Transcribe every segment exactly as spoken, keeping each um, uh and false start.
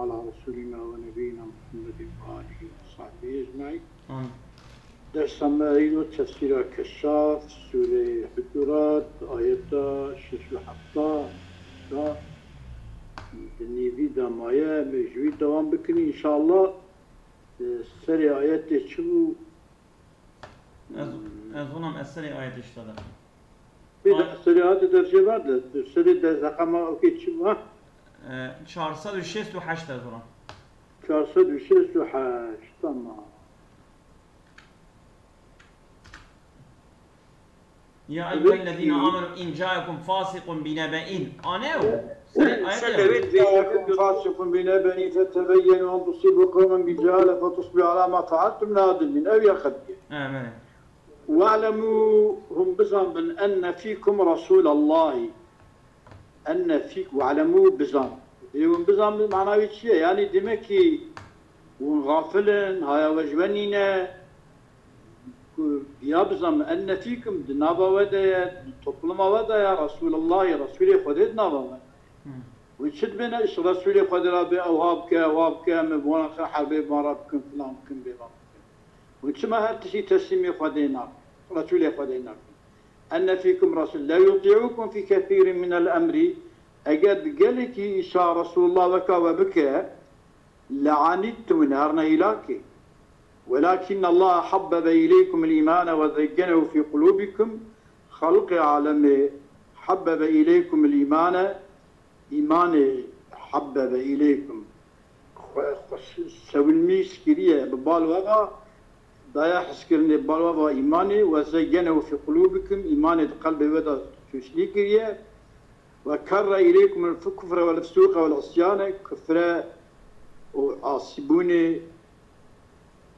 على رسولنا ونبينا محمد وآله وصحبه أجمعين. Amin. Dersa me îro tefsîra Keşaf, Sûreyê Hucurat, ayeta şeş û heft da, di nêvî de maye, em ê ji wî dewam bikin înşallah. E, serê ayetê çi bû? Ez, ez zonam ez serê ayetê ji te de. Bê de serê ayetê dercê ver de, serê de reqema okê çi bû, ha? E, çar sed û şêst û heşt ez zonam. Çar sed û şêst û heşt, tamam. يا أيها الذين آمنوا إن جاءكم فاسق بنبأ. Ane o. Serê ayetê. إن جاءكم فاسق بنبأ فتبينوا أن تصيبوا قوما بجهالة فتصبحوا على ما فعلتم نادمين. Ew ya xediye. Amin. واعلموا, hûn bizanbin, أن فيكم رسول الله. أن فيك, واعلموا, bizan. Ê hûn bizanbin, mana wî çi ye? Yanî demek ki hûn xafil in, haya we ji we nîne. Ku ya bizanbin, أن فيكم, di nava we de ye, di topluma we de ye, Resûlullahî, Resûlê Xwedê di nava we de ye. Hmm. Hûn çi dibêne, ji Resûlê Xwedê re bê, ewha bike, ewha bike, em ê bi wan re herbê bi wan re bikin, filan bikin, bêvan bikin. Hûn çima her tiştî teslîmê Xwedê nakin, Resûlê Xwedê nakin? أن فيكم رسول لو يطيعوكم في كثير من الأمر, eger di gelekî îşa Resûlullah weka we bike, لعنتم, hûn ê herine hîlakê. ولكن الله حبب إليكم الإيمان وزينه في قلوبكم, Xaliqê alemê حبب إليكم الإيمان, îmanê حبب إليكم. Xwe, xwe sewilmîş kiriye, bi bal we ve daye hiskirinê, bi bal we ve îmanê, وزينه في قلوبكم, îmanê di qelbê we de tûşlî kiriye. وكره إليكم الكفر والفسوق والعصيان, kufre û asîbûnê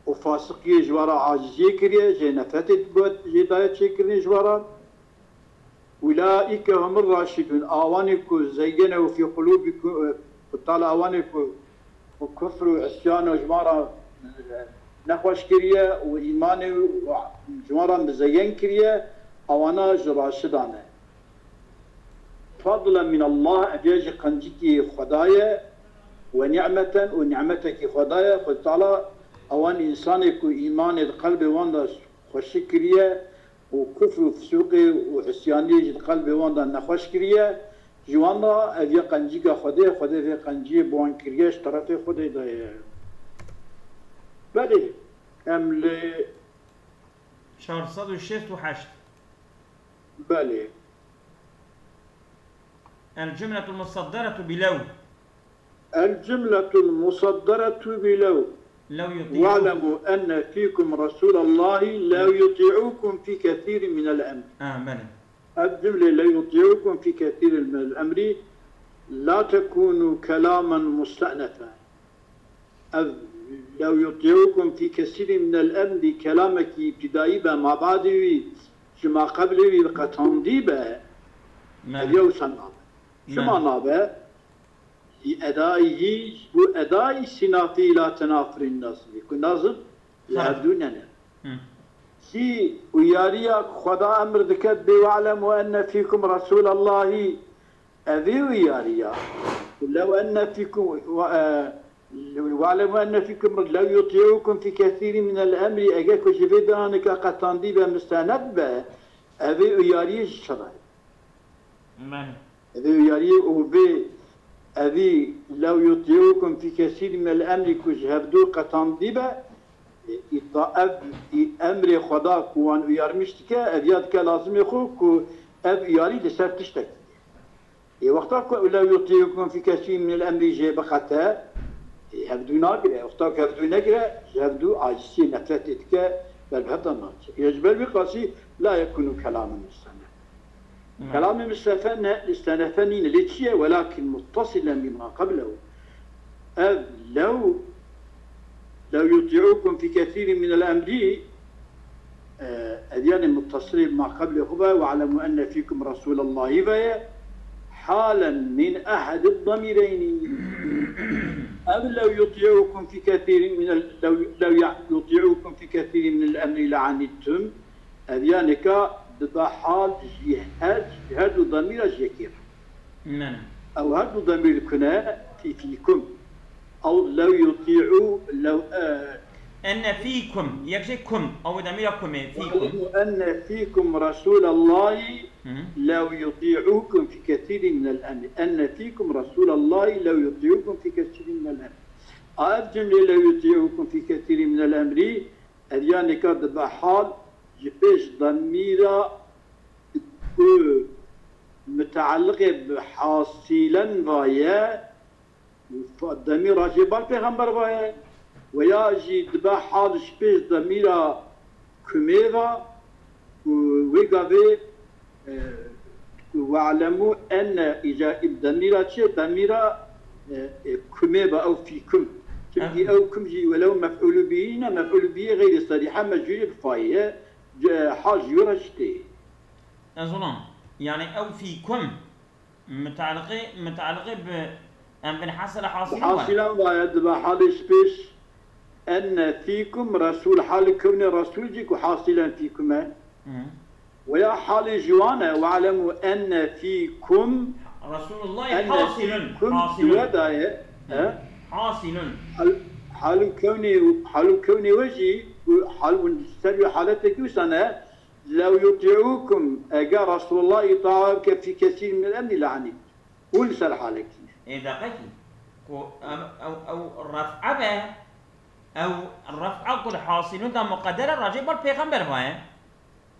û fasiqiyê ji we re aciziyê kiriye, jê nefretê jê daye çêkirinê ji we re. أولئك هم الراشدون, awanê ku زينه في قلوبكم, ku Teala awanê ku, ku kufr û isyan ji wan re nexweş kiriye û îmanê ji wan re mizeyen kiriye, awana ji raşidan e. فضلا من الله, ev ya jî qencikî Xweda ye, ونعمة, û nîmetekî Xweda ye. Xwedê Teala ewan însanê ku îmanê di qelbê wan de xweşik kiriye û kufr û fisûqê û isyaniyê jî di qelbê wan de nexweş kiriye, ji wan re ev ya qencîka Xwedê ye, Xwedê vê qenciyê bi wan kiriye, ji terefê Xwedê de ye. Belê, em li Çar sed û şêst û heşt. Belê. الجملة المصدرة بلو. الجملة المصدرة بلو. لو يطيعوكم. واعلموا أن فيكم رسول الله لو يطيعوكم في كثير من الأمر. Ha, belê. Ev cumle لو يطيعوكم في كثير من الأمر لا تكون كلاما مستأنفا. Ev لو يطيعوكم في كثير من الأمر kelamekî îbtidayî be, mabadê wî ji maqeblê wî qetandî be, ev ya wisa nabe. Çima nabe? Li edayî ji bo edayî sînafî îla tenafirîn nasibî, ku nazim li hevdû nene. Sî uyariya ku Xweda emir dike, bê وَاعْلَمُوا أَنَّ فِيكُمْ رَسُولَ اللّٰهِ. Evê uyariya. لَوْ أَنَّ فِيكُمْ، e, وَاعْلَمُوا أَنَّ فِيكُمْ، لَوْ يُطِيعُوكُمْ فِي كَثِيرٍ مِنَ الْأَمْرِ، eger ku ji vê diranika qetandî be, mistenet be, evê uyariyê ji çi re ye? Evê uyariyê û vê, evî لَوْ يُطِيعُوكُمْ فِي كَثِيرٍ مِنَ الْأَمْرِ ku ji hevdû qetandî be, îta-, ev, î-, emrê Xweda ku wan uyarmiş dike, ev ya dike lazimê xwe ku ev uyarî li ser tiştekî ye. Ê wexta ku لَوْ يُطِيعُوكُمْ فِي كَثِيرٍ مِنَ الْأَمْرِ jê biqete, ê hevdû nagire. Wexta ku hevdû negire, ji hevdû aciziyê, nefretê dike, ber bi hev de naçe. Ê ji ber wî qasî لَا يَكُونُ كَلَامًا مُسْتَنَفًا. Kelamê mistefe ne, mistenefe nîne. Lê çi ye? وَلَكِنْ مُتَّصِلًا بِمَا قَبْلَهُ. Ev لَوْ، لَوْ يُطِيعُوكُمْ فِي كَثِيرٍ مِنَ الْأَمْرِ، e, ev yanî muttesilê bi ma qeblê xwe ve, وَاعْلَمُوا أَنَّ فِيكُمْ رَسُولَ اللّٰهِ ve ye. حَالًا مِنْ أَحَدِ الضَّمِيرَيْنِ. Ev لَوْ يُطِيعُوكُمْ فِي كَثِيرٍ مِنَ ال-، لَوْ، لَوْ يَ-، يُطِيعُوكُمْ فِي كَثِيرٍ مِنَ الْأَمْرِ لَعَنِتُّمْ. Ev ya nika dibe hal ji her, ji her du demîra ji yekê re. Ew her du demîr dikune fî fîkum. لو يطيعو لو آه، Enne fîkum. Yek jê kum. Ew demîra kumê. Fîkum. واعلموا أن فيكم رسول الله Hı hı. لو يطيعوكم في كثير من الأمر أن فيكم رسول الله لو يطيعوكم في كثير من الأمر. Ev cümle لو يطيعوكم في كثير من الأمر ev ya nika dibe hal ji pêş demîra ku mitealliqê bi hasîlen va ye, demîra jê bar pêxember va ye, weya jî dibe hal ji pêş demîra kumê va ku wê gavê, e, ku we'lemû enne îca demîra çi? Demîra, e, e, kumê va ew fîkum. Çimkî Aha. ew kum jî welew mef'ûlû bihî ne, mef'ûlû bihî xeyrî serîhe mecûrî bi fayê ye. Ce-, hal ji wê re jî tê. Ez olam. Yani ew fîkum. Mutaliqê, mutaliqê bi em bin hasile hasilin var. Hasilan va ye dibe halê ji pêş enne fîkum resul, halê kewnê resul jî ku hasilen fîkum e. Hı. Weya halê ji wan e, we'lemû enne fîkum, Resulullah enne hasilun. fîkum Hasilun. Diwe daye. He? Hasilun. Hal, halû kewnê, halû kewnê we jî, ku hal hûn ser wî haletekî wisa ne, lew yutî'ûkum, eger Resulullah îtaa bike fî kesîr min emrî le'anî. Hûn li ser halekî ne. Ê deqekî. Ku ev, ew, ew ref'e be, ew ref'a ku li hasilun da muqedere racê bar pêxember vaye.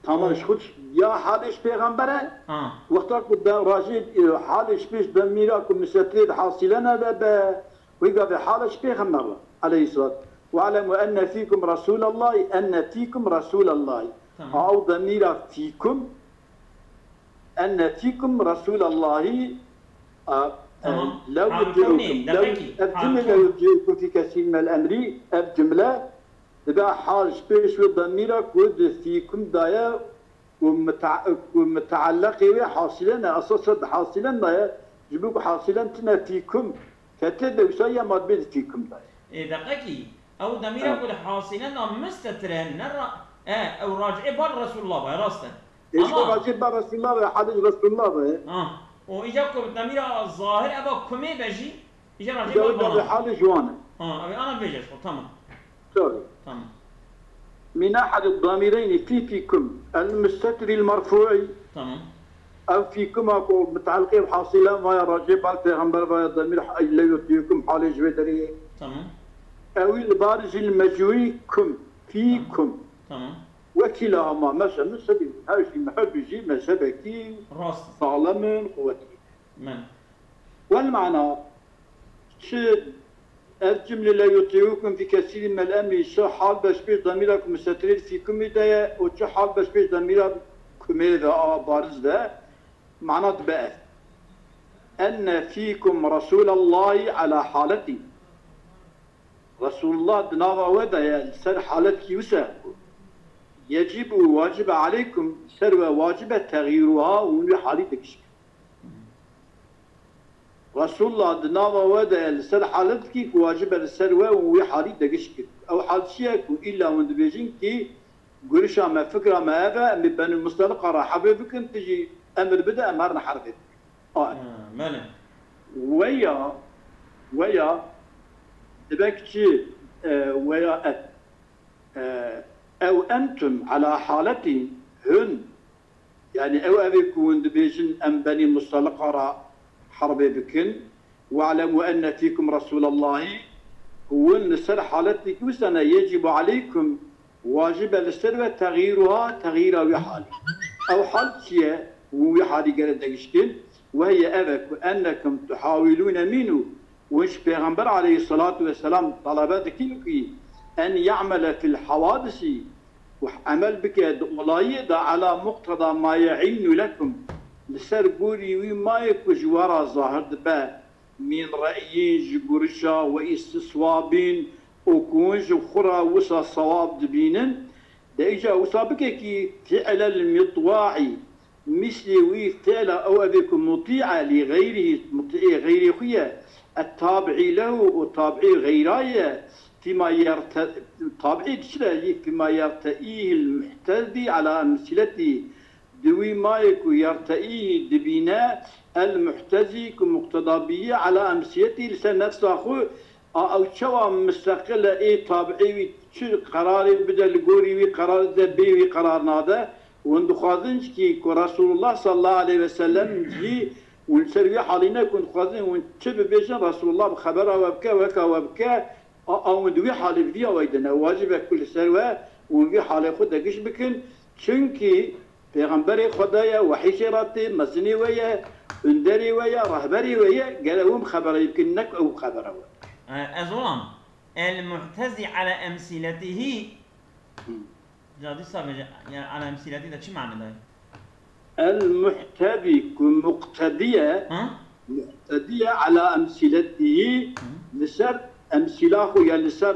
Tamam, ji xwe ya halê ji pêxember e, Ha. wexta ku de rajê, e, halê ji pêş demîra ku misetirê di hasîlene de be, wê gavê halê ji pêxember re, aleyhisselat. We'lemû enne fîkum Resûlallahî, enne fîkum Resûlallahî. Tamam. Ew demîra fîkum, enne fîkum Resûlallahî, a, Tamam. lew Halû yutî'ûkum, kewnê, lew, demek ki, ev cümle halû lew yutî'ûkum fî kesîr minel emrî, ev cümle dibe hal ji pêş wê demîra ku di fîkum daye ku meta-, ku mitealleqê wê hasîlen e, esas di hasîlen daye, ji bo ku hasîlen tine fîkum, kete de wisa ya madbê di fîkum daye. Ê deqekî. Ew demîra Ha. ku li hasilena mistetir e, ne ra, e, ew racê bar Resulullah be, rast e. Êşka Ama- racê bar Resulullah be, halê ji Resulullah be. Ha. O îca ku demîra zahir eva kumê be jî, îca racê Îca bar wê bana. be halê ji wan e. Ha, ev ana bêje xwe, tamam. Tabii. Tamam. Min ahad ad-damireyni fî fîkum, el-mustetiril merfu'i. Tamam. Ev fîkuma ku mitealliqê bi hasîlen vaya racê bar pêxember vaya demîr ha-, lew yutî'ûkum halê ji wê derê ye. Tamam. Ew il barizil mecûî kum. Fî kum. Tamam. Wekîlahuma mezhebin sedî. Her jî, her du jî mezhebekî Rast. sağlam in, quwetî. Men. Wel mana, çi ev cümle lew yutî'ûkum fî kesîrin minel emrî, çi hal beş pêş demîra ku misetirê fî kumî de ye û çi hal beş pêş demîra kumê de a bariz de, mana dibe ev. Enne fîkum Resûlallahî ala haletî. Resulullah di nava we de ye, li ser haletkî wisa ku yecîbu, wacib e aleykum, ser we wacib e, texyîruha, hûn wî halî digişkin. Resulullah di nava we de ye, li ser haletkî ku wacib e li ser we hûn wî halî digişkin. Ew hal çi ye ku îlla hûn dibêjin ki gurişa me, fikra me ev e, em ê Benî Mustaliqa re herbê bikin, tu jî emir bide, em herin herbê bikin. A. Ha, belê. Weya, weya, dibe ki çi, e, weya et. E, ew entum ala haletî, hûn, yani ew evê ku hûn dibêjin em Benî Mustaliqa re herbê bikin, we'lemû enne fîkum Resûlallahî, hûn li ser haletî ki wisa ne, yecîbu aleykum, wacib e li ser we texyîruha, texyîra wî halî. Ew hal çi ye? Hûn wî halî gere digişkin. Wehiye ev e ku ennekum tuhawilûne mînû, hûn ji Pêxember aleyhisselatu vesselam talebe dikin ku en ya'mele fil hawadisi, ku emel bike di olayê de ala muqteda ma ye'innu lekum, li ser gorî wî mayê ku ji we re zahir dibe, min re'yîn, ji gurişa, we îstiswabîn, û ku hûn ji xwe re wisa sewab dibînin, de îca wisa bike kî fi'lel mitwa'i, mislê wî fi'la ew evê ku mutî e lî xeyrî, mutî'ê xeyrê xwe ye, et tabi'î lehu, û tabi'î xeyra ye, fîma yerte-, tabi'î çi de yî, fîma yerte'îhil muhtezî ala emsîletî, di wî mayê ku yerte'îhî dibîne, el muhtezî ku muqteda bîye, ala emsîletî li ser nefsa xwe, A ew çawa misteqil e, ê tabiî wî çi qerarê bide, li gorî wî qerar de, bê wî qerar nade. Hûn dixwazin kî ku Resulullah sallallahu aleyhi ve sellem jî hûn ser wî halî ne ku hûn dixwazin hûn çi bibêjin, Resulullah bi xebera we bike, weka we bike, a, a hûn di wî halê bi vîya we de ne. Wacib e ku li ser we hûn vî halê xwe de giş bikin. Çimkî Pêxemberê Xwedê ye, wehî jê re tê, mezinê we ye, hunderê we ye, rehberê we ye, gere hûn bi xeberê bikin, ne ku ew bi xebera we. E, ez olam. El mu'tezi ala emsiletihi. Hı. Ca dîsa bêje, yani ala emsiletihi de çi mane dayê? El mu'tezi ku muqtediye, Hı? muqtediye ala emsiletihi, Hı? li ser emsila xwe ya li ser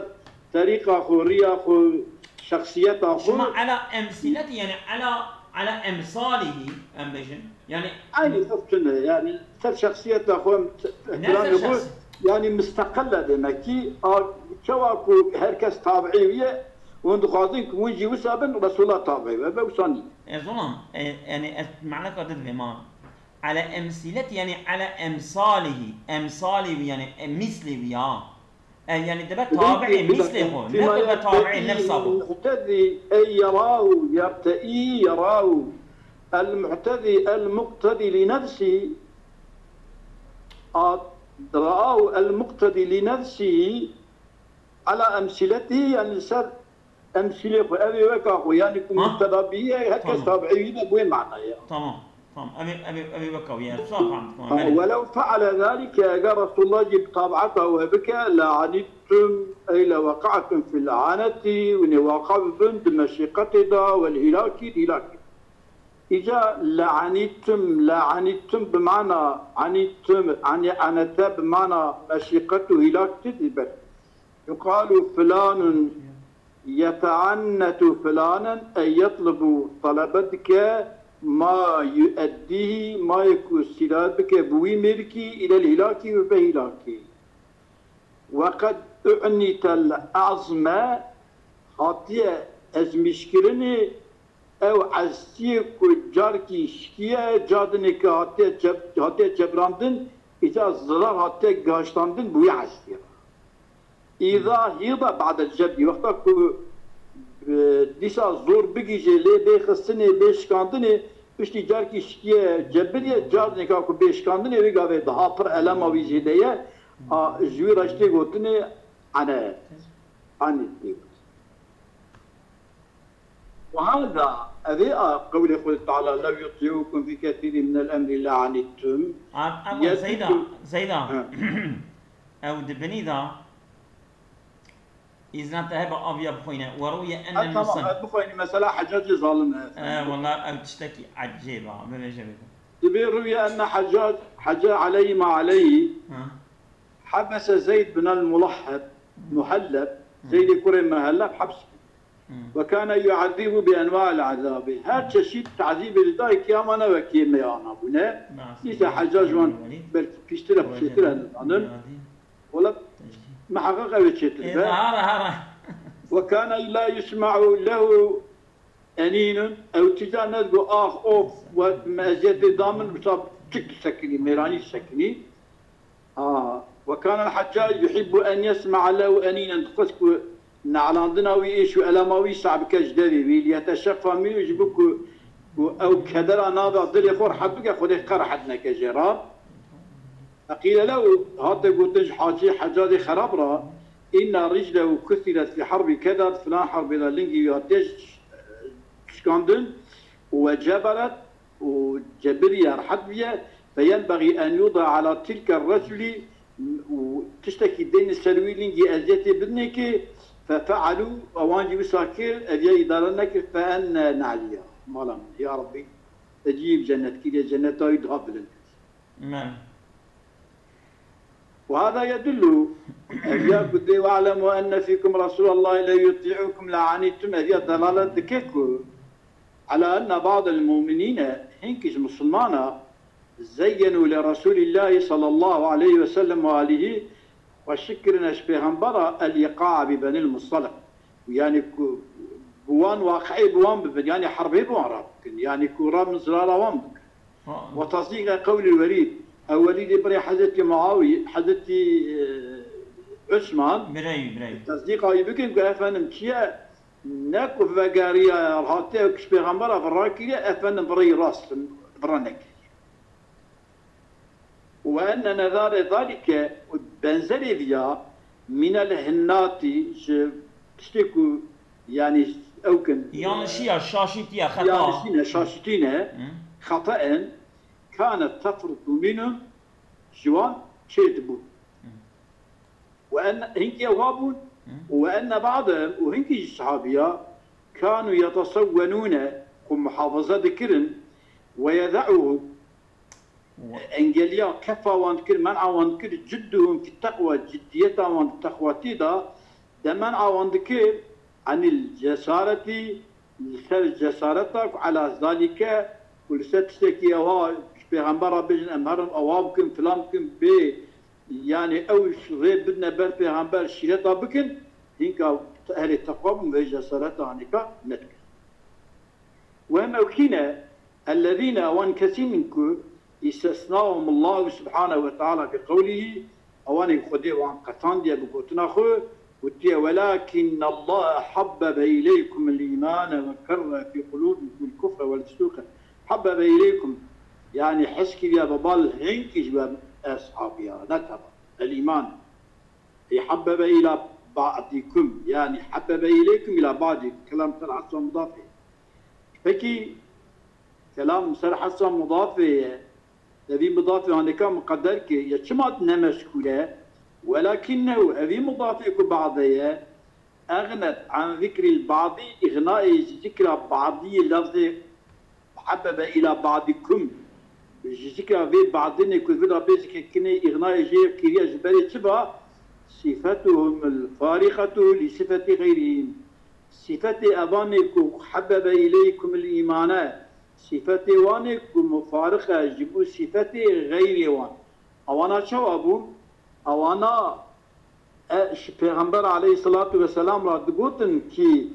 terîqa xwe, riya xwe, şexsiyeta xwe. Şima ala emsileti, yani ala, ala emsalihi, em bêjin. Yani Aynı xwe tune, yani ser şexsiyeta xwe, Ne ihtiramê ser xwe, şexsi? yani misteqil e demek ki, a, çawa ku her kes tabiî wî ye, hûn dixwazin ku hûn jî wisa bin, Resulullah tabiî we be, wisa nîne. Ez olam, e, yani ez maneka didivê ma. Ala emsileti, yani ala emsalihi, emsali wî, yani, e, mislê wî ya. E, yani dibe Peki, tabiî, bir mislê dakika. xwe, ne Fîma dibe tabiî, yektefihi nefsa xwe. Muqtedî, ey yerahu, yerteî yerahu. El mu'tedî, el muqtedî li nefsî. A, raahu el muqtedî li nefsî. Ala emsiletihi, yani ser emsilê xwe, ev ê weka xwe, yani ku Ha? muqteda bî, her kes Tamam. tabiî wî be, bi wê manayê. Tamam, tamam. Ev ê, ev ê, ev ê weka wî ye. Saf fehmdikim, Ha, belê. welew feale zalike, eger Resulullah jî bi tabiata we bike, la anittum, ey la weqa'tum fil aneti, hûn ê waqa bibin di meşîqetê de, wel hîlakî, di hîlakî. Îca la anittum, la anittum bi mana anittum, ani anete bi mana meşîqet û hîlak tê dî ber. Yuqalu filanun yeteannetu filanen, ey yetlubu, talebe dike, ma yueddîhî, mayê ku sîla bike bi wî mêrikî, îlel hîlakî û be hîlakî. Weqed u'nîtel azme, hatiye ezmîşkirinê, ew eztiyê ku carkî şkiye, cardinê ke hatiye ceb-, hatiye cebrandin, îca zirar hatiye gihaştandin bi wî eztiyê re. Îza hîda ba'del cebdî, wexta ku, e, dîsa zor bigihîje lê bê xistinê, bê şikandinê, piştî carkî şikiye cebiriye, cardinêka ku bê şikandinê wê gavê daha pir elema wî zêde ye, a, ji wî re ji tê gotinê ene, anî tê gotin. Ve hada, ev ê a qewlê Xwedê Teala, "Lew yuti'ukum fî kesîrî minel emrî le'anîttum." Ama Zeyda, Zeyda, He. ew di binî de îzna te hebe aviya bixwîne. Ve rûye Ha, enne tamam, musin. ez bixwînî, mesela Hecacê zalim e. E, wela ew tiştekî ecêb a, bibêje bêje. Dibê rûye enne Hecac, Hece aleyhî ma aleyhî, Ha. hebese Zeyd bin el Mulahheb, Muhelleb, Zeydê kurê Muhelleb heps Hı. Ve kâne yu'ezzîbu bi enwa'il azâbi. Her çeşît tazîbê li dayikê ama ne wekî me ana bûne. Nîse Heccac wan belkî piştir e, piştir e nizanim. Wala miheqeq ew ê çêtir be. Hara, hara. Ve kâne la yusma'u lehu enînun. Ew tîza nezgo ax, of, we me eziyetê da min, wisa çik disekinî, mêranî disekinî. Ha, وكان الحجاج يحب أن يسمع له أنينا، dixwest ku ne'landina wî êş û elama wî seh bike ji devê wî, ليتشفى منه، ji bo ku, ku ew kedera nava dilê xwe rehet bike, Xwedê qe rehet neke jê re. فقيل له، hate gotin ji Hacî Hecacê xerab re، إن رجله كسرت في حرب كذا، filan herbê de lingî wî hatiye şikandin، وجبرت، û cebiriye, rehet bûye، فينبغي أن يوضع على تلك الرجل، û tiştekî dêne ser wî lingî eziyetê bidinê ki، ففعلوا، ewan jî wisa kir, ev ya îdare nekir، فأنى نعليا، mala min, ya Rabbî, te cihê bi cennet kiriye, cenneta wî daha bilind kir. Amin. وهذا يدل، ev ya ku dê، واعلموا أن فيكم رسول الله لو يطيعكم لعنتم، ev ya delalet dike ku على أن بعض المؤمنين، hinkî ji misilmana، زينوا لرسول الله صلى الله عليه وسلم وآله، xweşik kirine ji pêxembera، الإيقاع ببني المصطلق. Yani ku bi wan waqi'ê bi wan bibin, yani herbê bi wan re bikin, yani ku re min zirara wan bikin. Ha. وتصديق قول الوليد، ew Welîdê birê Hezretî Muawî-, Hezretî, e, Pişman. Birey, birey. Tesdîqa wî bikin ku efendim çi ye? Ne ku vegeriya hatiye ku ji pêxembera vira kiriye, efendim virayî rast vira nekiriye. Ve enne nezare zalike, benzerê viya, minel hinnati, ji tiştê ku, yani, ew kin, yanlışiya, şaşîtiye, xeta. Yanlışîne, şaşîtîne, Hı. Xetaen, kanet tefrutu minhum, ji wan çê dibû. Hı. Ve en, hinkî ew ha bûn, Hı. Ve enne ba'dehum, û hinkî ji sahabiya, kanu yetesewwenûne, ku muhafaza dikirin, ve yeda'uhu, Wa- engeliya kefa wan dikir, men'a wan dikir, cidduhum fi teqwa, ciddiyeta wan di texwatî de, de men'a wan dikir, anil cesareti, li ser cesareta ku ala zalike, ku li ser tiştekî ewa ji pêxembera bêjin, em herin ewa bikin, filan bikin, bê, yani ew rê bidine ber pêxember, şîreta bikin, hinka ehlê teqwa bûn, vê cesareta hanêka nedikin. Ve hem ew kî ne, ellezîne, ewan kesîn in ku, îstesnahum Allahu subhanehu ve teala bi qewlihî, ewanê Xwedê wan qetandiye bi gotina xwe, gotiye, "Welakinnallaha habbebe ileykumul îmane ve kerre fî qulûbikumul kufre vel fusûqe." Habbebe ileykum, yani hez kiriye bi bal hinkî ji we eshabiya, ne teba. El îman. Ey habbebe ila ba'dikum, yani habbebe ileykum ila ba'dikum. Kelam ser hesba mudafê. Peki, kelam ser hesba mudafê ye. Evî mudafê haneka muqedder ki, ya çima ne mezkûr e? Welakinnehu, evî mudafê ku ba'de ye, eğnet an zikril ba'dî, îxnayê ji zikra ba'dî lafzê habbebe ila ba'dikum. Ji zikra vê ba'dinê ku vira bê zikirkirinê îxnayê jê kiriye ji berê çi va? Sifetuhumul fariqetu li sifeti xeyrihim. Sifetê evanê ku habbebe ileykumul îmane, sifetê wan e ku mufarix e ji bo sifetê xeyrê wan. Ewana çawa bûn? Ewana, e, ji Pêxember aleyhisselatu vesselam re digotin kî,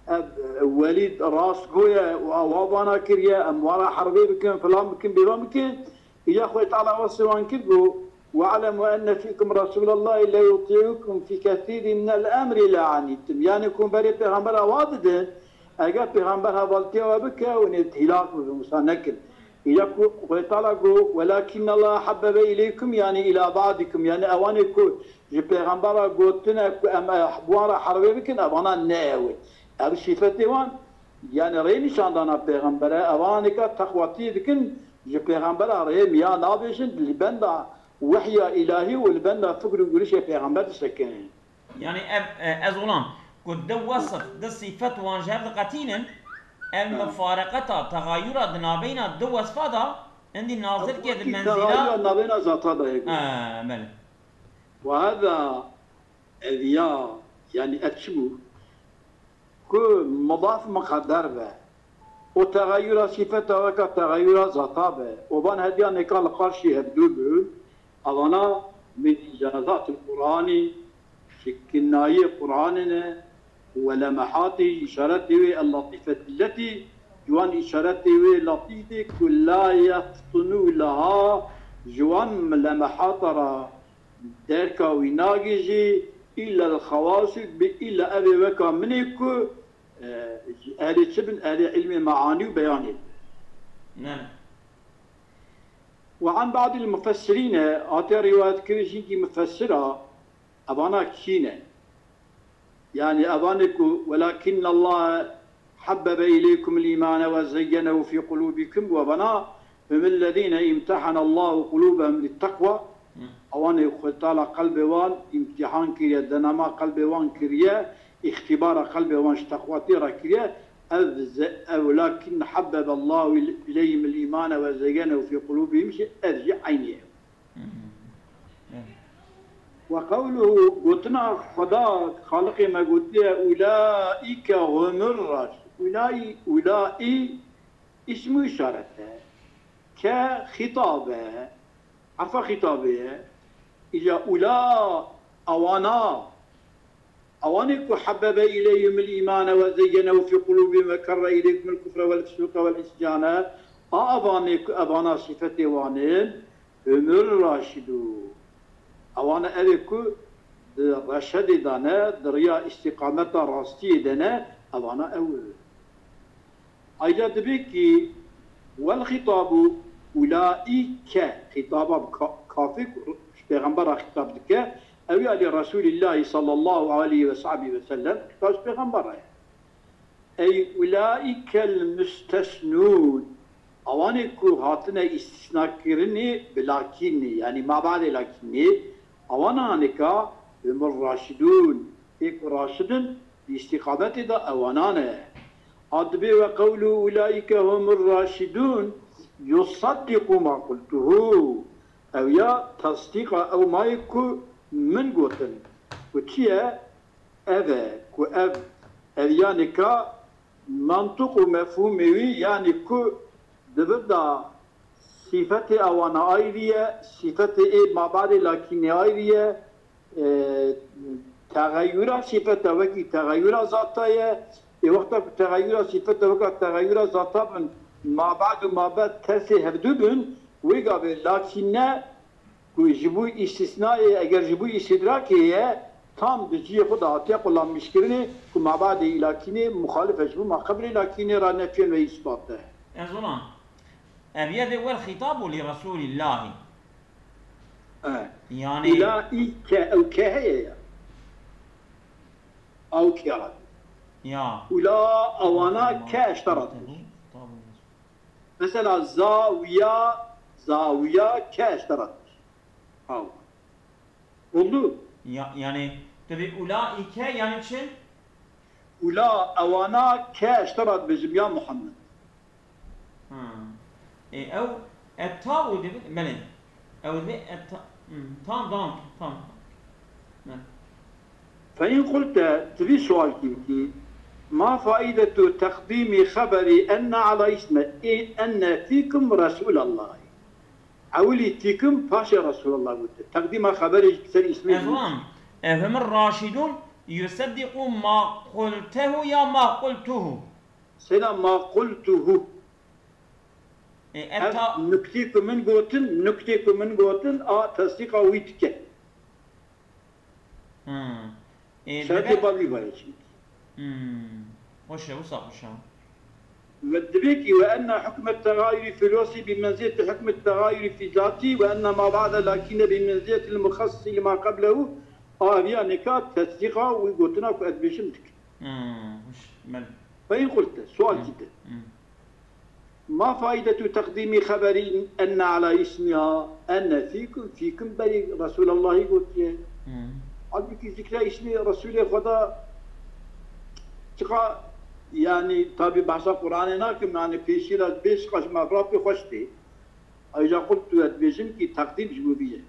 e, Welîd rastgo ye û ewa vana kiriye, em wara herbê bikin, filan bikin, bêvan bikin. Îja Xwedê Teala wesfê wan kir, got, "We'lemu enne fîkum Resûlallahî leyutî'ukum fî kesîrin minel emrî le'anîttum." Yanî ku berê Pêxember ewa didin, eger Pêxember hevaltiya we bike, hûn ê hîlak bibin, wisa nekin. Îja ku Xwedê Teala got, "Welakinnallaha habbebe ileykum", yanî îla ba'dikum, yanî ewanê ku ji Pêxembera gotine ku em, e, bi wan re herbê bikin, evana ne ew e. Ev sifetê wan, yanî rê nîşandana Pêxembere, ewana nika texwatiyê dikin, ji Pêxembera rê miya nabêjin, li benda wehya îlahî û li benda fikr û gurişê Pêxember disekinin. Yanî ev, e, ez olam ku du wesf, du sifet wan ji hev diqetînin, ev Ha. mifareqeta, texayura di nabeyna du wesfa de, endî nazir ke di Wekî menzîla. Texayura nabeyna zata de ye. Ha, belê. Ve hada ev ya, yanî ev çi bû? Ku mudaf muqedder be. Û texayura sifeta weka texayura zata be. Û van hediya nêka li qarşî hevdû bi. Evana min îcazatil Qur'anî, şikilnayê Qur'anê ne, we lemehatî, îşaretê wê el-latîfetî letî, ciwan îşaretê wê latîfê ku la yeftinu leha, ji wan lemehata ra derka wî nagihîjî, îlla el-xewasî bi, îlla ev ê weka min ê ku, e, ehlê çi bin, ehlê ilmê meanî û beyanê bin. Ne, ne. Ve an ba'dil mufessirîne, hatiye rîwayet kirin ji hinkî mufessira, evana kî ne? Yanî evanê ku, "Welakinnallaha habbebe ileykumul îmane ve zeyyenehu fî qulûbikum", ve bana, "Humul lezîne îmtehanallahu qulûbehum lit-teqwa", Hı. ewanê Xwedê Teala qelbê wan îmtîhan kiriye, denama qelbê wan kiriye, îxtîbara qelbê wan ji teqwatî re kiriye, ev ze-, ew "Lakin habbeballahu ileyhimul îmane ve zeyyenehu fî qulûbihim" jî, ev jî eynî ye. Hı hı. Evet. Ve qewluhu, gotina Xweda, Xaliqê me gotiye, "Ulaîke humur raş-", ulai, ulai, îsmû îşaret e. Ke xîtab e, herfa xîtabê ye. Îca ula, ewana, ewanê ku habbebe ileyhimul îmane ve zeyyenehu fî qulûbihim ve kerre ileyhimul kufre vel fusûqe vel îsyane, a evanê ku evana sifetê wan in, humur raşidû. Ewana ev ê ku di reşedê de ne, di riya îstîqameta rastiyê de ne, evana ew. Ayrıca dibê ki, "Wel xitabu ulaike", xitaba bi ka-, kafê ku ji pêxembera xîtab dike, ew ya li Resulîllahî sallallahu aleyhi ve sahbihi ve sellem, xîtab ji pêxembera ye. "Ey ulaikel müstesnûn", awanê ku hatine îstîsnakirinê bi lakînê, yanî mabadê lakînê, awana nika humur raşidûn, ê ku raşidin, di îstîqametê de ewana ne. A dibê "Ve qewlu ulaike humur raşidûn yusaddiqu ma qultuhu", ew ya tasdîqa ew mayê ku min gotin. Ku çi ye? Ev e ku ev, ev ya nika mantiq û mefhûmê wî, yanî ku di vir de sîfetê ewana ayrî ye, sîfetê ê mabadê lakînê ayrî ye, e, texeyura sîfete wekî texeyura zata ye, ê wexta ku texeyura sîfete weka texeyura zata bin, mabad û mabed tersê hevdu bin, wê gavê lakîne ku ji bo îstîsnayê, eger ji bo îstîdrakê ye, tam di cihê xwe de hatiye qulanmîşkirinê ku mabadê îlakînê muxalif e ji bo maqebrê lakînê re nefiyên ve îsbat e. Ez ona. Ev yedê wel xîtabu li Resûlîllahî. E. Yanî Ula î ke, ew ke heye ya. Ew ke ya. Ya. Ula ewana ke eştera dibêje. Mesela zawiya, zawiya ke eştera dibêje. Ew. Oldu. Ya, yanî, tu vê ula î ke, yanî çi? Ula ewana ke eştera dibêjim ya Muhammed. Ha. E, ew etta û divê, belê. Ew divê etta, hmm, tam, tamam, tamam. Belê. Fe in qulte, tu vî sual kî bikî, ma faidetu teqdîmî xeberî enne ala isme, ê enne fîkum Resûlallah. Ewilî fîkum paşê Resûlallah gote. Teqdîma xeberê ji ser ismê Ez jî. Wan, e, humur raşidûn yuseddiqu ma qultehu ya ma qultuhu. Sena ma qultuhu. E, Ev etta nuktê ku min gotin, nuktê ku min gotin, a tesdîqa wî dike. Hmm. E, Şertê dibe- bavî vayê çi? Hmm. Xweş e, wisa xweş e. Ve dibê ki ve enne hukmet tegayurî fî lafzî bi menzileti hukmet tegayurî fî zatî ve enne ma ba'de lakîne bi menziletil muxassisi lima qeblehu, a ev ya nika tesdîqa wî gotina ku ez dibêjim dike. Hmm, xweş, belê. Fe in qulte, sual Hmm. kî te. Hmm. Ma faidetu teqdîmî xeberî enne ala ismiha, enne fîkum, fîkum berî Resûlallahî gotiye. Hmm. Halbûkî zikra ismê Resûlê Xweda çiqa, yanî, tabî behsa Qur'anê nakim, yanî pêşî re dibê çiqa ji me re pê xweş tê. Ayrıca qultu, ez dibêjim ki teqdîm ji bo vî ye.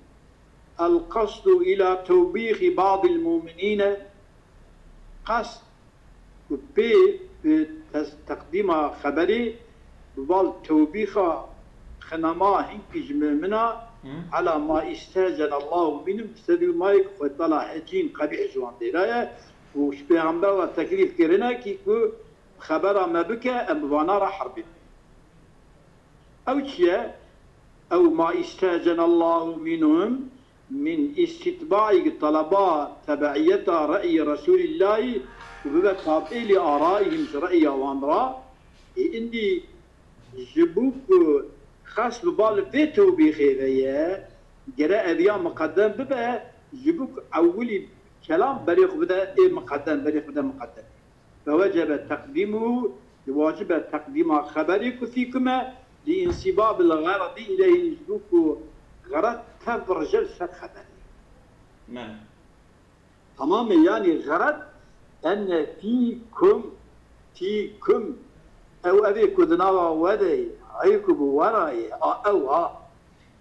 El qasdu ila tewbîxî ba'dil mu'minîne, qasd ku pê bi tes-, teqdîma xeberê bi bal tewbîxa xinama hinkî ji mumina Hı. ala ma îstecenallahu minhum, bi sedî mayek Xwedê Teala hecîn qebîh ji wan dêra ye û ji pêxember re teklîf kirine kî ku xebera me bike, em bi vana re herbê. Ew çi ye? Ew ma îstecenallahu minhum min îstîtbaî, taleba tebeiyeta re'yî Resûlîllahî û bibe tabi'ê li arayîhim, ji re'ya wan re. Ê îndî ji bo ku xas bi bal vê tewbîxê ve ye, gere ev ya miqedem bibe, ji bo ku ewilî kelam berê xwe bide, ê miqedem, berê xwe bide miqedem. Fewecebe teqdîmuhu, diwacibe teqdîma xeberê ku fîkum e, li însibabil xeredî ileyhî, ji bo ku xered tev rije li ser xeberê. Belê. Tamam e, yanî xered enne fîkum, fîkum. Ew evê ku di nava we de ye, eyê ku bi we re ye, a ew ha.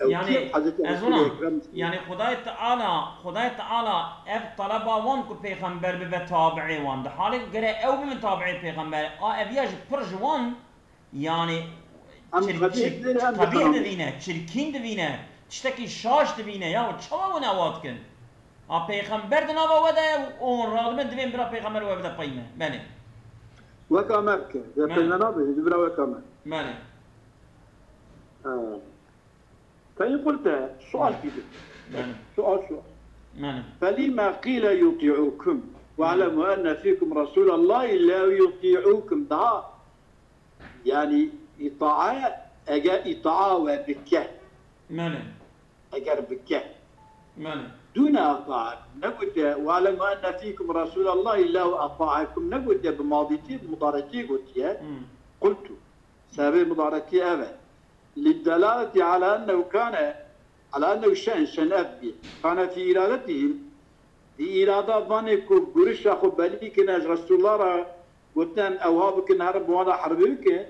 Ew Yanî, kî? Hezretî ez Resûlê ona, Ekrem. yanî Xwedayê Teala, Xwedayê Teala ev taleba wan ku pêxember bibe tabi'ê wan, di halê ku gere ew bibin tabi'ê pêxember, a ev ya ji pir ji wan, yanî Em çir-, qebîh çir-, dibîne, em qebîh dixin. dibîne, çirkîn dibîne, tiştekî şaş dibîne, ya çawa hûn ewa dikin? A pêxember di nava we de ye û hûn radibin divên bira pêxember we bide pey me. Belê. Weka me bike. Belê. Pey me nabêje, ji bira weka me. Belê. Ha. Feyîn qulte, sual kî bike. Belê. Sual, sual. Belê. فلم قيل يطيعوكم واعلموا أن فيكم رسول الله لو يطيعوكم. Daha yani îtaa, eger îtaa we bike, Belê. eger bike. Belê. Dûne ataekum, negote, "Welemu enne fîkum Resûlallahî lew ataekum", negotiye, bi madîtî, bi mudaretî gotiye. Hmm. Qultu. Sebebê mudaretî ev e. Liddelaleti ala ennehu kane, ala ennehu şen, şen ev bî. Kane fî îradetihim, di îrada vanê ku gurişa xwe belî kine ji Resulullah re, gotin em ewha bikin, herin bi wan re herbê bikin,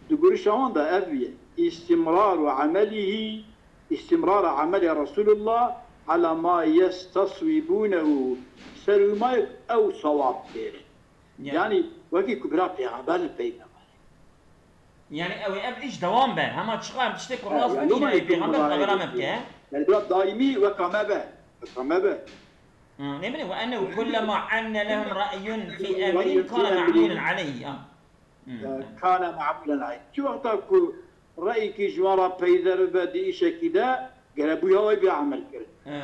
di gurişa wan de ev bîye. Îstimraru emelihî, îstimrara emelê Resulullah ala ma yestaswibûnehu, ser wî mayê ew sewab têrin. Yani, Yanî wekî ku bira pêxember li pey me. Yani ew ê ev iş dewam be. Hema çiqa em tiştê ku Ha, rast yani bikî, ama yani pêxember bunlar xebera me yani, bike. Yani bira daîmî weka me be. Weka me be. Hı, ne bileyim, ve ennehu kullema anne lehum ra'yun fi Ra'yun emrin fi kana emrin. ma'mulen aleyhi. Ha. Hı. Ee, Kana ma'mulen aleyh. Çi wexta ku reyekî ji wan re peyder bibe di îşekî de, gere bûya wê bê emel kirin. Ha,